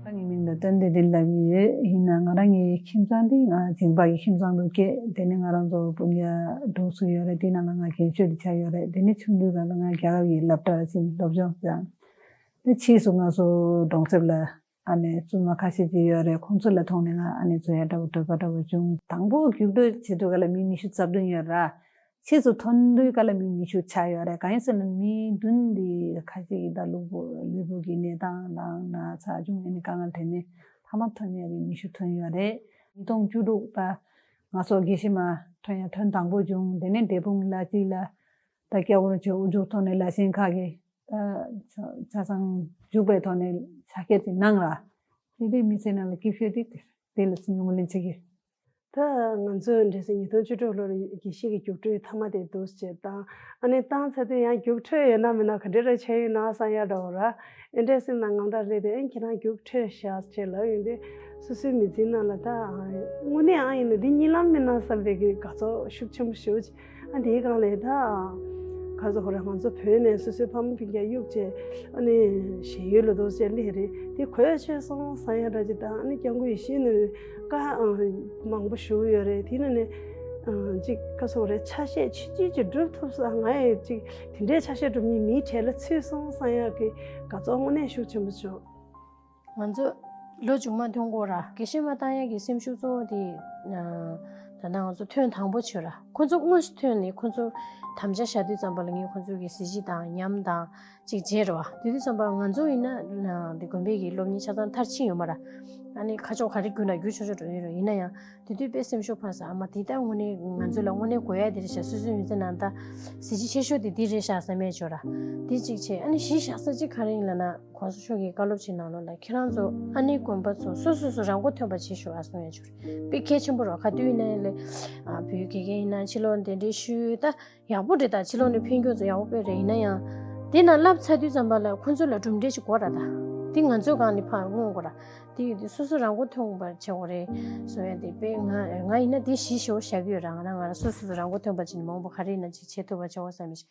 ད་ངའི་མིང་ལ་བསྟན་འཛིན་བདེ་ལེགས་ལབ་ཀྱི་ཡོད། ཡིན་ན་ང་རང་གི་ཁྱིམ་ཚང་འདི་ང་འཇིགས་པ་གི་ཁྱིམ་ཚང་དུ་སྐྱེས། དེ་ནས་ང་རང་ཚོ་སྤུན་ཀྱག་དྲུག་ཙམ་ཡོད་རེད། དེའི་ནང་ལ་ང་རྒན་ཤོས་དེ་ཆགས་ཡོད་རེད། དེ་ནས་ཆུང་དུས་སྒང་ལ་ང་རྒྱ་གར་གྱི་སློབ་གྲྭར་ཕྱིན་སློབ་སྦྱོང་སྦྱངས། དེ་ཕྱིས་སུ་ང་ཚོ་གྲོང་གསེབ་ལ་ཨ་ནེ་བཙུན་མ་ཁ་ཤས་ཅིག་ཡོད་རེད། ཁོང་ཚོ་ལ་མཐོང་ནས་ང་ཨ་ནེ་བཟོ་ཡ་འདྲ་བོ་འདོད་པ་འདྲ་བོ་བྱུང་། དང་པོ་རྒྱུགས་སྤྲོད་བྱེད་དུས་སྒང་ལ་མི་ཉི་ཤུ་རྩ་བདུན་ཡོད་ར། ཕྱིས་སུ་ཐོན་དུས་སྒང་ལ་མི་ཉི་ཤུ་ཆགས་ཡོད་རེད། གང་ཡིན་ཟེར་ན་མི་བདུན་འདི་ཁ་ཤས་ཀྱི་ད་ལུས་པོ་ལུས་པོ་གི་གནས་སྟངས་དང་ན་ཚ་བྱུང་ཨ་ནེ་དཀའ་ངལ་འཕྲད་ནས་མཐའ་མ་ཐོན་ཡ་གི་ཉི་ཤུ་ཐོན་ཡོད་རེད། ཉིས་སྟོང་བཅུ་དྲུག་ད་ང་ཚོ་དགེ་བཤེས་མ་ཐོན་ཡ་ཐོན་དང་པོ་བྱུང་། དེ་ནས་འབྲས་སྤུངས་ལ་གཅིག་ལ་ད་སྐྱབས་མགོན་ཆེན་དབུ་འཛུགས་ཐོག་ནས་ལ་ཤན་ཁག་གི་ད་ཆ་ཆ་ཚང་བཞུགས་པའི་ཐོག་ནས་ཕྱག་འཁྱེར་ཅིག་གནང་ར། དེ་དུས་མི་ཚེ་ནང་ལ་སྐྱིད་ཤོས་དེ་དེ་ལ་ཉུང་ལེན་བྱེད་ཀྱི། ད་ང་ཚོས་འདྲ་ཟེར་ཉིས་སྟོང་བཅུ་དྲུག་ལོར་དགེ་བཤེས་ཀྱི་རྒྱུགས་སྤྲོད་མཐའ་མ་དེ་འདུག་སེ་བྱས་བཏང་། ཨ་ནི་བཏང་ཚར་དུས་ཡང་རྒྱུགས་འཕྲོད་ཡོད་ན་མེད་ན་ག་འདྲ་རེ་བྱས་ཡོད་ན་བསམ་ཡ་འདྲ་བོ་ར། ཨེ་འདྲས་སེམས་ནང་དངངས་སྐྲག་སླེབས་ཏེ་ཨེ་ཁྱེད་རང་རྒྱུགས་འཕྲོད་བཞག་ཅེས་ལབ་ཡོང་དུས་སོ་སོའི་མི་ཚེའི་ནང་ལ་ད་དངོས་གནས་ཨ་ཡིན་ན་འདི་གཉིད་ལམ་མིན་ན་བསམ་པའི་གི་དགའ་ཚོར་ཤུགས་ཆེན་པོ་ཞེ་པོ་ཅིག་ཨ་དེའི་སྒང་ལས་ད་ག་ཚོད་ཧོ་རེ་ང་ཚོ་བོད་ནས་སོ་སོའི་ཕ་མ་སྤུན་ཀྱག་གཡུགས་བྱས་ཨ་ནི་གཞན་ཡུལ་ལ་འདུག་སེ་སླེབས་རེད། དེ་གོ་ཆོད་སོང་བསམ་ཡ་འདྲ་ཅིག་དང་ཨ་ནི་སྐྱབས་མགོན་ཡེ་ཤེས་ནས་བཀའ་མང་པོ་ཞུ་ཡོད་རེད། དེ་ནས་ནི་ཅིག་ག་ཚོད་ཧོ་རེ་ཆ་ཤས་ཆུང་ཆུང་ཅིག་སྒྲུབ་ཐུབ་ས་ང་ཡི་ཅིག་དེ་འདྲའི་ཆ་ཤས་སྒྲུབ་མཁན་མིའི་གྲས་ལ་ཚུད་སོང་བསམ་ཡག་གི་དགའ་ཚོར་དངོས་གནས་ཤུགས་ཆེན་པོ་བྱུང་། ང་ཚོ་ལོ་མཇུག་མ་ཐོན་གོང་ར་དགེ་བཤེས་མ་བཏང་ཡག་གི་སེམས་ཤུགས་གཙོ་བོ་དེ་ད་ ད་ལྟ་ང་ཚོ་ཐོན་དང་པོ་བྱོས་ར། ཁོ་ཚོ་དངོས་སུ་ཐོན་ནས་ཁོ་ཚོ་དམ་བཅའ་བཞག་དུས་ཙམ་པ་ལ་ངས་ཁོ་ཚོ་གི་གཟི་བརྗིད་དང་ཉམས་དང་ཅིག་བརྗེད་ར་བ། དེ་དུས་ཙམ་པ་ང་ཚོ་ཡིན་ན་འདི་དགོན་པའི་གི་སློབ་གཉེར་ཆ་ཚང་མཐར་ཕྱིན་ཡོད་མ་ར། ཨ་ནི་ཁ་ཕྱོགས་ག་རེ་བསྒྱུར་ན་བསྒྱུར་ཆོག་ཆོག་འགྲོ་ཡོད་ར། ཡིན་ན་ཡང་དེ་དུས་དཔེ་སེམས་ཤུགས་འཕར་ས། ཨ་མ་དེ་ལྟར་དངོས་གནས་ང་ཚོ་ལ་དངོས་གནས་དགོས་ཡ་དེ་རེད་ཤག་སོ་སོའི་ཡོན་ཚད་ནང་ད་གཟི་བརྗིད་ཆེ་ཤོས་དེ་དེ་རེད་ཤག་བསམ་ཡས་བྱོས་ར། དེ་གཅིག་བྱས། ཨ་ནི་གཞི་བཞག་ས་གཅིག་ག་རེ་ཡིན་ལབ་ན། གོང་ས་མཆོག་གིས་བཀའ་སློབ་ཅིག་གནང་ལོ་ལ། ཁྱེད་རང་ཚོ་ཨ་ནེ་དགོན་པ་ཚོ་སོ་སོ་སོ་རང་མགོ་ཐོན་པ་བྱེད་ཤོག་ཨ་གསུང་ཡ་ཅིག་རེད། དཔེ་གལ་ཆེན་པོ་རེད། ག་དུས་ཡིན་ན་ཡིན་ལེ། ཨ་བོད་དགེ་རྒན་ཡིན་ན་ཕྱི་ལོགས་གདན་འདྲེན་ཞུས། ད་ཡག་པོ་རེད། ད་ཕྱི་ལོགས་ནས་ཕན་ཁྱོད་ཚོ་ཡག་པོ་དཔེ་རེད། ཡིན་ན་ཡང་དེ་ན་བསླབ་ཚར་དུས་ཙམ་པ་ལ་ཁོ་ཚོ་ལ་གྲུབ་འབྲས་ཅིག་དགོས་ར། ད་དེ་ང་ཚོའི་སྒང་ནས་ཕར་མངོན་དགོས་ར། དེ་ཡོད་དུས་སོ་སོ་རང་མགོ་ཐོན་པ་བྱེད་དགོས་རེད་གསུང་ཡ་དེ། དཔེ་ང་ང་ཡིན་ན་དེ་གཞི་ཞེ་པོ་བཞག་གི་ཡོད་ར། ང་རང་ང་རང་སོ་སོ་སོ་རང་མགོ་ཐོན་པ་བྱེད་ནས་མང་པོ་ག་རེ་ཡིན་ན་ཅིག་བྱེད་ཐུབ་པ་བྱེད་དགོས་བསམ་མི་ཤེས།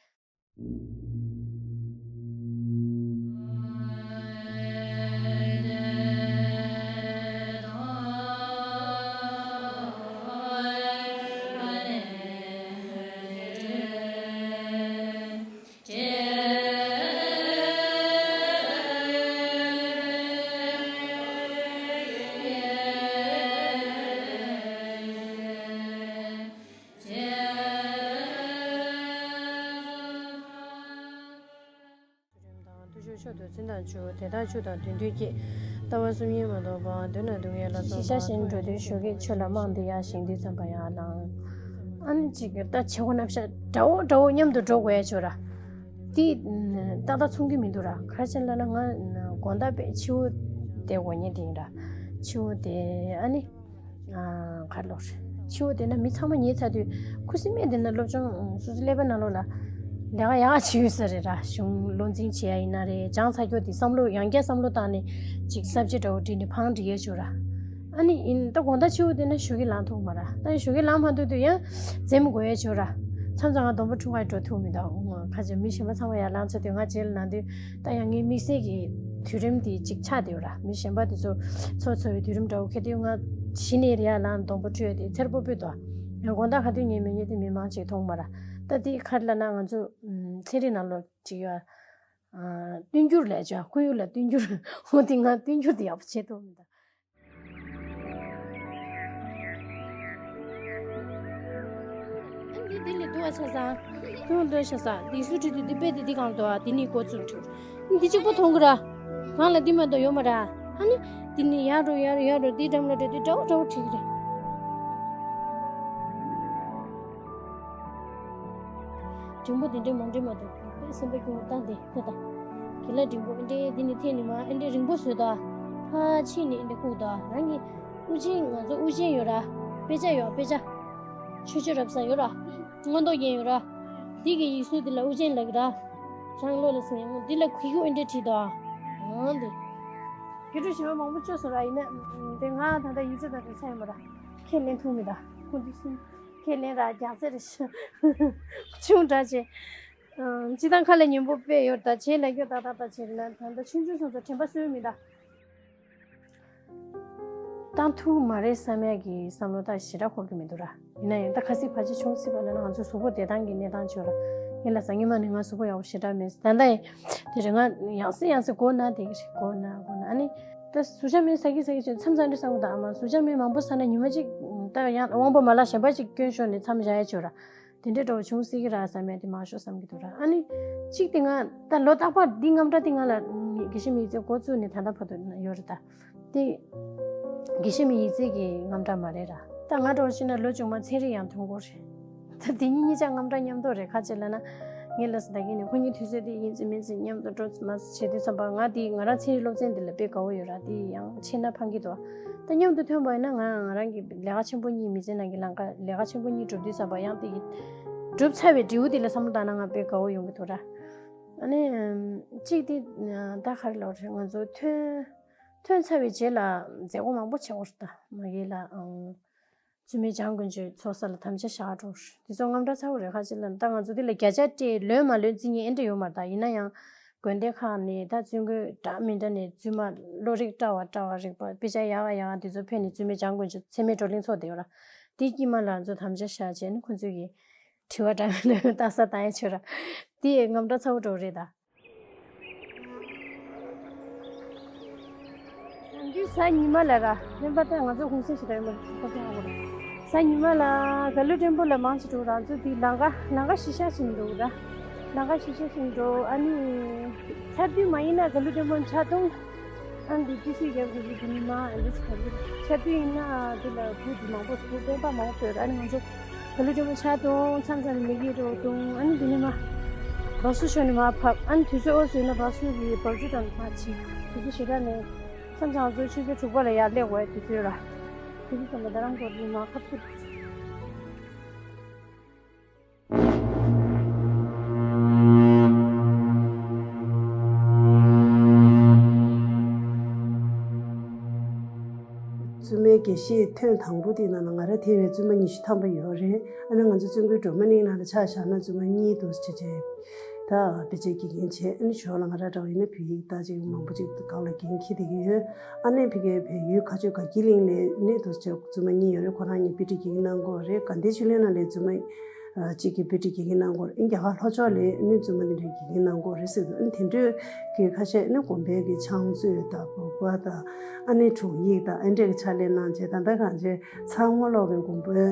ཐུགས་ཆོས་མཆོག་ཏུ་ཚིག་དང་བཅུ། དེ་དག་བཅུ་དང་བདུན་ཐོན་སྐྱེས། ལྟ་བ་གསུམ་ཡིན་མ་གཏོགས་པ། མདུན་ན་སྡུག་བསྔལ་ལ་སོགས་པ། གཞིར་བཞག་གཞན་འགྲོ་དོན་ཞུགས་ཀྱི་ཆོས་ལ་རྨང་འདི་ཡར་བཞེངས་དུས་ཙམ་པ་ཡར་ལངས། ཨ་ནི་ཅིག་ད་བྱེད་སྒོ་རྣམ་གཞག་འདྲ་བོ་འདྲ་བོ་མཉམ་དུ་འགྲོ་དགོས་ཡ་ཅིག་ཡོད་ར། དེ་ཏག་ཏག་མཚུངས་ཀྱི་མི་འདུག་ར། ག་རེ་བྱས་ལབ་ན་ང་དགོང་དག་དཔེ་ཕྱི་པོ་བསྡད་དགོས་ཉེན་དེ་ཡིན་ར། ཕྱི་པོ་བསྡད། ཨ་ནི། ཨ། ག་རེ་ལབ་རེད། ཕྱི་པོ་དེ་ན་མི་ཚང་མ་ཉལ་ཚར་དུས་ཁུ་སིམ་མེར་དེ་ན་སློབ་སྦྱོང་སོ་སོའི་ཀླད་པའི་ནང་ལོགས་ལ་ལས་ཀ་ཡག་ག་བྱེད་ཡོད་ས་རེད་ར། གཞུང་བློ་འཛིན་བྱེད་ཡ་ཡིན་ན་རེད། སྦྱངས་ཚར་རྒྱུ་དེ་བསམ་བློ་ཡང་བསྐྱར་བསམ་བློ་བཏང་ནས་ཅིག་སབ་ཇེག་འདྲ་བོ་བྲིས་ནས་བང་སྒྲིག་ཡས་བྱོས་ར། ཨ་ནི་ཡིན་ད་དགོང་དག་ཕྱི་པོ་དེ་ན་ཞོགས་ཀས་ལངས་ཐུབ་མ་ར། ད་ཞོགས་ཀས་ལངས་མ་ཐུབ་དུས་ཡང་འཛེམ་དགོས་ཡས་བྱོས་ར། མཚམས་མཚམས་ང་སྡོང་པོ་འཁྲུ་གར་འགྲོ་ཐུབ་མི་འདུག་ཁ་ཅིག་མི་གཞན་པ་ཚང་མ་ཡར་ལངས་ཚར་དུས་ང་རྗེས་ལ་ལངས་དུས་ད་ཡང་ངའི་དམིགས་བསལ་གྱི་དུས་རིམ་དེ་ཅིག་ཆགས་བསྡད་ཡོད་ར། མི་གཞན་པ་དེ་ཚོ་ཚོ་ཚོ་བའི་དུས་རིམ་འདྲ་བོ་ཁེལ་དུས་ང་གཞི་ནས་ཡར་ལངས་སྡོང་པོ་འཁྲུ་ཡས་དེ་འཚེར་པོ་སྤོས་འདུག་ཡང་དགོང་དག་ག་དུས་ཉལ་མི་ཉལ་དེ་མི་མང་ཅིག་མཐོང་མ་ར། ད་དེ་ག་རེ་ལབ་ན་ང་ཚོ་ཚན་རིག་ནང་ལོགས་ཅིག་ཡོད། བསྟུན་འགྱུར་ལབ་ཡ་ཅིག་ཁོར་ཡུག་ལ་བསྟུན་འགྱུར། འོ་དེ་ང་བསྟུན་འགྱུར་དེ་ཡག་པོ་བྱེད་ཐུབ་མི་འདུག་ཨ་འདི་འདི་ལས་འདུག་ཨ་ཆ་ས། འདུག་འདུག་ཆ་ས། འདི་སུ་བྲིས་འདུག་འདི་དཔེ་འདི་འདི་གང་འདུག་ཨ། འདི་ནི་འགོ་བཙུགས་འདུག་འདི་གཅིག་པོ་མཐོང་གི་ར། གང་ལ་འདི་མ་གཏོགས་ཡོད་མ་ར། ཨ་ནི། འདི་ནི་ཡར་འགྲོ་ཡར་འགྲོ་ཡར་འགྲོ་འདི་འགྲམ་ལ་འགྲོ་འདི་འདྲ་བོ་འདྲ་བོ་བྲིས་ཀྱི་རེད། འབྲིང་པོ་འདི་འདྲའི་མང་འདྲི་མ་འདུག་དཔེ་སེམས་པ་སྐྱོ་བོ་ད་འདི་ད་ད། གི་ལ་འབྲིང་པོ་འདི་འདྲའི་འདི་ནི་ཐད་ནི་མ་འདི་འདྲའི་རིང་པོ་བཟོས་ད། ཕ་ཕྱིན་ནི་འདི་ལྐུགས་ད། རང་གི་དབུ་ཅན་ང་ཚོ་དབུ་ཅན་ཡོད་ར། དཔེ་ཆ་ཡོད་དཔེ་ཆ། ཆོས་ཆོས་རབ་ས་ཡོད་ར། མངོན་རྟོགས་རྒྱན་ཡོད་ར། འདི་གི་ཡིག་གཟུགས་འདི་ལ་དབུ་ཅན་ལབ་གི་ར། རང་བློ་ལ་སེམས་ཡོང་འདི་ལ་གུ་གུ་འདི་འདྲ་བྲིས་ད། འོང་འདི། དགེ་ཕྲུག་གཞན་པ་མང་པོ་བཅོས་སོང་ར། ཡིན་ན་འདི་ང་ད་ལྟ་ཡིག་ཚད་དང་དེ་ཚ་ཡོད་མ་ར། ཁས་ལེན་ཐུབ་མི་ད། ཁོང་འདི་སུ། ཁས་ལེན་ར་རྒྱག་ཚད་རེ་ཞིག་ཆུང་དྲགས་ཆེ། སྤྱི་བཏང་ཁ་ལ་ཉན་པོ་དཔེ་ཡོད་ད། བྱས་ལ་སྐྱོ་ད་ད་ད་བྱས་ན་ད་ད་ཆུང་ཆུང་སོང་ཚོ་དྲན་པ་གསོས་མི་ད། བཏང་ཐུབ་མ་རེད་བསམ་ཡག་གི་བསམ་བློ་ད་ཞེ་དྲག་འཁོར་གི་མི་འདུག་ར། ཡིན་ན་ཡང་ད་ཁ་སིག་ཕལ་ཆེར་ཆུང་སྲིད་པ་ལ་ན་ང་ཚོ་གཟུགས་པོ་བདེ་ཐང་གི་གནས་སྟངས་བྱོས་ར། ངས་ལ་སང་ཉི་མ་ནས་ང་གཟུགས་པོ་ཡག་པོ་ཞེ་དྲག་མེད། ད་ལྟ་ཡིན་དེ་རེད། ང་ཡང་སེ་ཡང་སེ་མགོ་ན་དེ་གི་རེད། མགོ་ན་མགོ་ན་ཨ་ནི། ད་ཟུག་ཆ་མེད་ཟ་གི་ཟ་གི་བྱས་མཚམས་མཚམས་འདྲ་བསམ་གི་འདུག་ཨ་མ་ཟུག་ཆ་མེད་མང་པོ་ཟ་ན་ཉི་མ་གཅིག་ད་ཡང་དབང་པོ་མ་ལག་གཞན་པ་གཅིག་སྐྱོན་ཤོར་ནས་མཚམས་བཞག་ཡ་བྱོས་ར། དེ་འདྲའི་འདྲ་བོ་བྱུང་སྲིད་ཀྱི་ར་བསམ་ཡ་དེ་མང་ཤོས་བསམ་གྱི་འདུག་ར། ཨ་ནི། གཅིག་དེ་ང་ད་ལོ་རྟག་པར་འདི་རྔམ་སྐྲག་དེ་ང་ལ་དགེ་བཤེས་མའི་ཡིག་ཚད་འགོ་བཙུགས་ནས་ད་ལྟ་བར་དུ་ཡོད་རེད་ད། དེ། དགེ་བཤེས་མའི་ཡིག་ཚད་ཀྱི་རྔམ་སྐྲག་མ་རེད་ར། ད་ང་འདྲ་བོ་ཤི་ན་ལོ་ཆུང་མ་ཚན་རིག་ཡང་ཐོན་གོ་རེད། ད་དེ་གཉིས་གཉིས་ཆ་རྔམ་སྐྲག་མཉམ་དུ་རེད། ཁ་ཆེ་ལ་ན། ངས་ལ་ས་ད་གིན་ནས་ཁོ་གཉིས་དུས་ཚོད་དེ་ཡིན་ཚེ་མིན་ཚེ་མཉམ་དུ་འགྲོ་མ་བྱེད་དུས་ཙམ་པ་ང་དེ་ང་རང་ཚན་རིག་སློབ་ཚན་འདི་ལ་དཔེ་དགའ་བོ་ཡོད་ར། དེ་ཡང་ཆེ་ན་ཕང་གི་འདུག་ད་མཉམ་དུ་ཐོན་པ་ཡིན་ན་ང་ང་རང་གི་ལས་ཀ་ཆེན་པོ་གཉིས་མི་ཚེ་ནང་གི་ལང་ཀ་ལས་ཀ་ཆེན་པོ་གཉིས་སྒྲུབ་དུས་ཙམ་པ་ཡང་དེ་གི་སྒྲུབ་ཚར་བའི་འབྲས་བུ་དེ་ལ་བསམ་བློ་བཏང་ན་ང་དཔེ་དགའ་བོ་ཡོང་གི་འདུག་ར། ཨ་ནི། གཅིག་དེ་ད་ག་རེ་ལབ་རེད། ང་ཚོ་ཐོན་ཐོན་ཚར་བའི་རྗེས་ལ་མཛད་སྒོ་མང་པོ་བྱེད་དགོས་རེད་ད། མ་གི་ལ་ཨང་། བཙུན་མའི་བྱམས་མགོན་ཆེན་ཚོགས་ས་ལ་དམ་བཅའ་བཞག་འགྲོ། དེ་ཚོ་རྔམ་སྐྲག་ཚ་བོ་རེད། ཁ་ཅིག་ལ་ད་ང་ཚོ་འདི་ལ་བརྒྱ་ཆ་སྤྲད་ལོན་མ་ལོན་རྩིས་ཉེན་ཨེ་འདྲ་ཡོད་མ་རེད་ད། ཡིན་ན་ཡང་དགོན་སྡེ་ཁག་ནས་ད་བཙུན་དགོན་འདྲ་མི་འདྲ་ནས་བཙུན་མ་བློ་རིག་བཀྲ་བ་བཀྲ་བ་རིག་པ་དཔེ་ཆ་ཡག་ག་ཡག་ག་དེ་ཚོ་ཕེབས་ནས་བཙུན་མའི་བྱམས་མགོན་ཆེན་ཚད་མེད་བགྲོ་གླེང་ཚོགས་བསྡད་ཡོད་ར། དེ་དཀྱིལ་མ་ལ་ང་ཚོ་དམ་བཅའ་བཞག་བྱས་ནས་ཁོ་ཚོས་ཀྱི་དྲི་བ་འདྲ་མི་འདྲ་ལྟ་ས་ལྟ་ཡ་བྱོས་ར། དེ་ཡི་རྔམ་སྐྲག་ཚ་བོ་འདྲ་བོ་རེད་ད། ཡང་རྒྱུ་གཟའ་ཉི་མ་ལ་ར། སྨན་པ་ད་ང་ཚོ་གུང་སེང་ཞིག་ར་ཡོད་མ་རེད། ཁོ་ཚོ་ཧ་གོ་རེད། གཟའ་ཉི་མ་ལ་ག་ལུ་ཀྲེན་པོ་ལ་མང་ཆེ་འགྲོ། རང་ཚོ་འདི་ལམ་ཁ་ལམ་ཁ་ཤི་ཤ་ཞིག་འགྲོ་ར། ལམ་ཁ་ཤི་ཤ་ཞིག་འགྲོ། ཨ་ནི་ཆར་དུས་མ་ཡིན་ན་ག་ལུ་ཀྲེན་པོ་ཆར་གདོང་། ཨ་ནི་འདི་ཏི་སི་རྒྱབ་གི་འདི་ནི་མ་ཨ་ལིས་ག་ལུ་ཆར་དུས་ཡིན་ན་འདི་ལ་བུ་འདི་མང་པོ་འདུག་སྟོན་པ་མང་པོ་ཡོད་ར། ཨ་ནི་ང་ཚོ་ག་ལུ་ཀྲེན་པོ་ཆར་གདོང་མཚམས་མཚམས་ནས་མི་གི་རོ་གདོང་། ཨ་ནི་འདི་ནི་མ་བ་སུ་ཤོ་ནི་མ་ཕབ། ཨ་ནི་དུས་ཚོད་ཨོ་སོ་ཡིན་ན་བ་སུ་གི་བར་ཆུ་དང་མ་ཕྱི་དུས་ཚོད་ཞེ་དྲག་ནས། མཚམས་མཚམས་ང་ཚོ་ཆུ་ཚོད་དྲུག་པ་ལ་ཡར་སླེབས་དགོས་དུས་ཚོད་ར། དེ་དུས་ཙམ་པ་ད་རང་གོ་རི་མ་ཁ་ཐུག་བཙུན་མའི་དགེ་བཤེས་ཐོན་དང་པོ་དེ་ནང་ལ་ང་རང་ཐེ་བའི་བཙུན་མ་ཉི་ཤུ་ཐམ་པ་ཡོད་རེད། ཨ་ནི་ང་ཚོ་བཙུན་དགོན་སྒྲོལ་མ་གླིང་ནང་ལ་ཆ་བཞག་ན་བཙུན་མ་གཉིས་འདུག་ཅེས་བྱས། ད་དཔེ་ཆའི་དགེ་རྒན་བྱས། ཨ་ནི་ཞོར་ལ་ང་རང་འདྲ་བ་ཡིན་ན་བོད་ཡིག་ད་ཅིག་མང་པོ་ཅིག་སྒང་ལ་འགན་འཁྱེར་བསྡད་ཀྱི་ཡོད། ཨ་ནི་ཕ་གིའི་བལ་ཡུལ་མཁའ་སྤྱོད་དགའ་སྐྱིད་གླིང་ལ་ནི་འདུག་ཅེས་བཙུན་མ་གཉིས་ཡོད་རེད། ཁོ་རང་གཉིས་དཔེ་ཁྲིད་དགེ་རྒན་གནང་གི་ཡོད་རེད། དགའ་ལྡན་ཆོས་གླིང་ནང་ལ་བཙུན་མ་ཨ་གཅིག་གིས་དཔེ་ཁྲིད་དགེ་རྒན་གནང་གི་ཡོད་རེད། ཨ་ནི་རྒྱ་གར་ལྷོ་ཕྱོགས་ལ་ནི་བཙུན་མ་འདི་འདྲའི་དགེ་རྒན་གནང་གི་ཡོད་རེད་ཟེར་འདུག་ཨ་ནི་དེ་འདྲའི་གི་ཁ་ཤས་ནི་དགོན་པའི་གི་ཕྱག་མཛོད་དང་འབུལ་བ་དང་ཨ་ནི་དྲུང་ཡིག་དང་ཨ་འདྲས་ཀྱི་ཕྱག་ལས་གནང་བྱས། ད་ལྟ་གང་བྱས་ཚང་སྔོ་ལོག་གི་དགོན་པའི་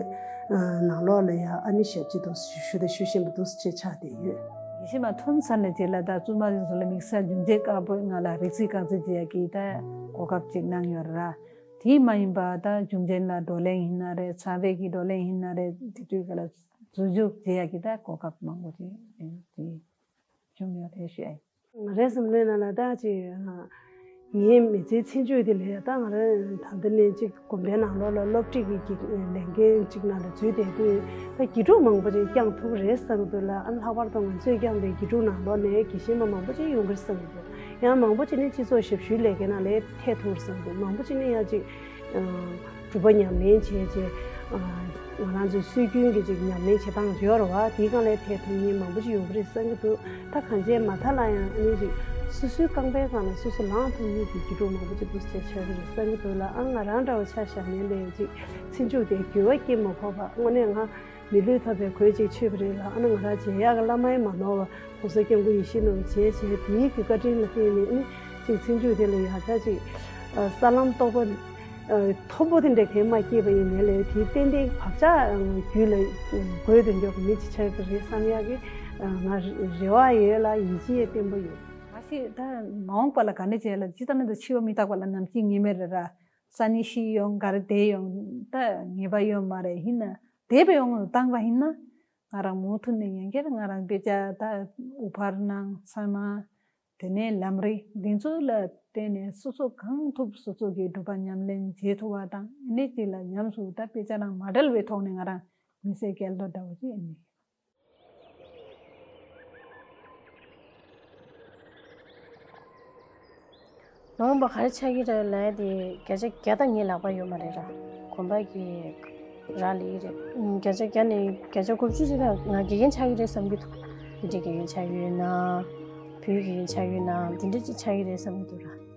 ནང་ལོགས་ལ་ཡང་ཨ་ནི་ཞབས་ཕྱི་འདུག་ཞུ་དང་ཞུ་བཞིན་པ་འདུག་ཅེས་ཆགས་བསྡད་ཡོད། ཡེ་ཤེས་མ་ཐོན་ཚར་ནས་རྗེས་ལ་ད་བཙུན་མ་ཚོ་ལ་དམིགས་བསལ་རྒྱུན་ཆད་དཀར་པོས་ང་ལ་རིག་རྩལ་རྐང་འཛིན་བྱེད་ཡག་གི་ད་གོ་སྐབས་ཅིག་གནང་ཡོད་ར། དེ་མ་ཡིན་པ་ད་གཞུང་ཆེན་ལ་བགྲོ་གླེང་ཡིན་ན་རེད། ཚན་རིག་གི་བགྲོ་གླེང་ཡིན་ན་རེད། དེ་དུས་ག་ལ་འཛུལ་ཞུགས་བྱེད་ཡག་གི་ད་གོ་སྐབས་མང་པོ་ཅིག་ཅིག་བྱུང་ཡོད་རེད་ཞུ་ཡ་ཡིན། ང་རའི་བསམ་བློའི་ནང་ལ་ད་ཅིག་ངའི་མི་ཚེའི་ཚེ་མཇུག་དེ་ལ་ད་ང་རང་ད་ལྟ་ནས་ཅིག་དགོན་པའི་ནང་ལོགས་ལ་སློབ་ཁྲིད་ཀྱི་ལས་འགན་ཅིག་ནང་ལ་འཛུལ་བསྡད་དུས་ད་དགེ་ཕྲུག་མང་པོ་ཅིག་བསྐྱངས་ཐུབ་ཀྱི་རེད་བསམ་གྱི་འདུག་ལ། ཨ་ལྷག་པར་དུ་ང་ཚོས་བསྐྱངས་པའི་དགེ་ཕྲུག་ནང་ལོགས་ནས་དགེ་བཤེས་མ་མང་པོ་ཅིག་ཡོང་གི་རེད་བསམ་གྱི་འདུག་ཡང་མང་པོ་ཅིག་ནི་སྤྱི་ཚོགས་ཞབས་ཞུའི་ལས་ཀའི་ནང་ལ་ཐད་ཐུབ་ཀྱི་རེད་བསམ་གྱི་འདུག་མང་པོ་ཅིག་ནི་ཡང་ཅིག་སྒྲུབ་པ་ཉམས་ལེན་བྱས་རྗེས། ང་རང་ཚོའི་སྲོལ་རྒྱུན་གྱི་ཅིག་ཉམས་ལེན་བྱེད་སྟངས་ཡོད་རེད་བ། དེའི་སྒང་ལ་ཐད་ཐུབ་མཁན་མང་པོ་ཅིག་ཡོང་གི་རེད་བསམ་གྱི་འདུག་ད་གང་བྱས་མ་མཐའ་ལ་ཡང་ཨ་ནི་ཅིག་སོ་སོའི་རྐང་པའི་སྒང་ལ་སོ་སོ་ལངས་ཐུབ་མཁན་གྱི་དགེ་ཕྲུག་མང་པོ་ཅིག་འདུག་ཟེར་ཆགས་ཀྱི་རེད་བསམ་གྱི་འདུག་ལ། ཨ་ང་རང་འདྲ་བོ་ཆ་བཞག་ན་ལས་ཅིག་ཚེ་མཇུག་དེ་འགྱུར་བ་སྐྱེ་མ་ཕོད་པ་དངོས་གནས་ང་མི་ལུས་ཐོབ་པའི་གོས་ཅིག་ཆོད་པ་རེད་ལ། ཨ་ནི་ང་རང་མཇལ་ཡག་གི་བླ་མ་ཡང་མ་ནོར་བ། ༸གོང་ས་༸སྐྱབས་མགོན་ཡིད་བཞིན་ནོར་བུ་མཇལ་བྱས། དེའི་གི་བཀའ་དྲིན་ལ་བརྟེན་ནས་ཨ་ནི་ཅིག་ཚེ་མཇུག་དེ་ལ་ཡག་ཐག་ཅིག་ཨ་ས་ལམ་རྟོགས་པ་ཨ་མཐོན་པོ་དེ་འདྲ་གང་མ་སྐྱེས་པ་ཡིན་ནའི་ལས་དེའི་ཏན་ཏན་བག་ཆགས་རྒྱུད་ལ་འགོས་དོན་འཇོག་གི་མི་ཅིག་ཆགས་ཀྱི་རེད་བསམ་ཡག་གི་ང་རེ་བ་ཡོད་ལ། ཡིད་ཆེས་བརྟན་པོ་ཡོད། མ་གཞི་ད་མ་འོངས་པ་ལ་ག་འདྲ་བྱས་ལ་ཇི་ལྟར་ནི་ད་འཆི་བ་མི་རྟག་པ་ལ་ནམ་འཆི་ངེས་མེད་རེད་ར། སང་ཉིན་ཤི་ཡོང་ག་རེ་བསྡད་ཡོང་ད་ངེས་པ་ཡོད་མ་རེད། ཡིན་ན་བསྡད་པའི་དབང་དུ་བཏང་བ་ཡིན་ན། ང་རང་མུ་མཐུད་ནས་ཡང་བསྐྱར་ང་རང་དཔེ་ཆ་ད་དབུ་ཕར་ནང་ཚང་མ་དེ་ནས་ལམ་རིམ་འདི་ཚོ་ལ་བརྟེན་ནས་སོ་སོ་གང་ཐུབ་སོ་སོ་གི་སྒྲུབ་པ་ཉམས་ལེན་བྱེད་ཐུབ་པ་དང་། ཨ་ནི་དེ་ལ་ཉམས་སུ་ད་དཔེ་ཆ་རང་མ་བྲལ་བའི་ཐོག་ནས་ང་རང་མི་ཚེ་སྐྱེལ་འདོད་འདྲ་བོ་ཅིག་ཡིན། མ་འོངས་པ་ག་རེ་ཆགས་ཀྱི་རེད་ལབ་ཡ་དེ་བརྒྱ་ཆ་བརྒྱ་ད་ངའི་ལག་པ་ཡོད་མ་རེད་ར། དགོན་པ་གི་རག་ལས་ཀྱི་རེད། བརྒྱ་ཆ་བརྒྱ་ནས་བརྒྱ་ཆ་དགུ་བཅུ་ཅིག་ད་ང་དགེ་རྒན་ཆགས་ཀྱི་རེད་བསམ་གྱི་འདུག་དེ་འདྲའི་དགེ་རྒན་ཆགས་ཀྱི་ཡོད་ན། བོད་ཡིག་དགེ་རྒན་ཆགས་ཀྱི་ཡོད་ན་དེ་འདྲ་ཅིག་ཆགས་ཀྱི་རེད་བསམ་གྱི་འདུག་ར།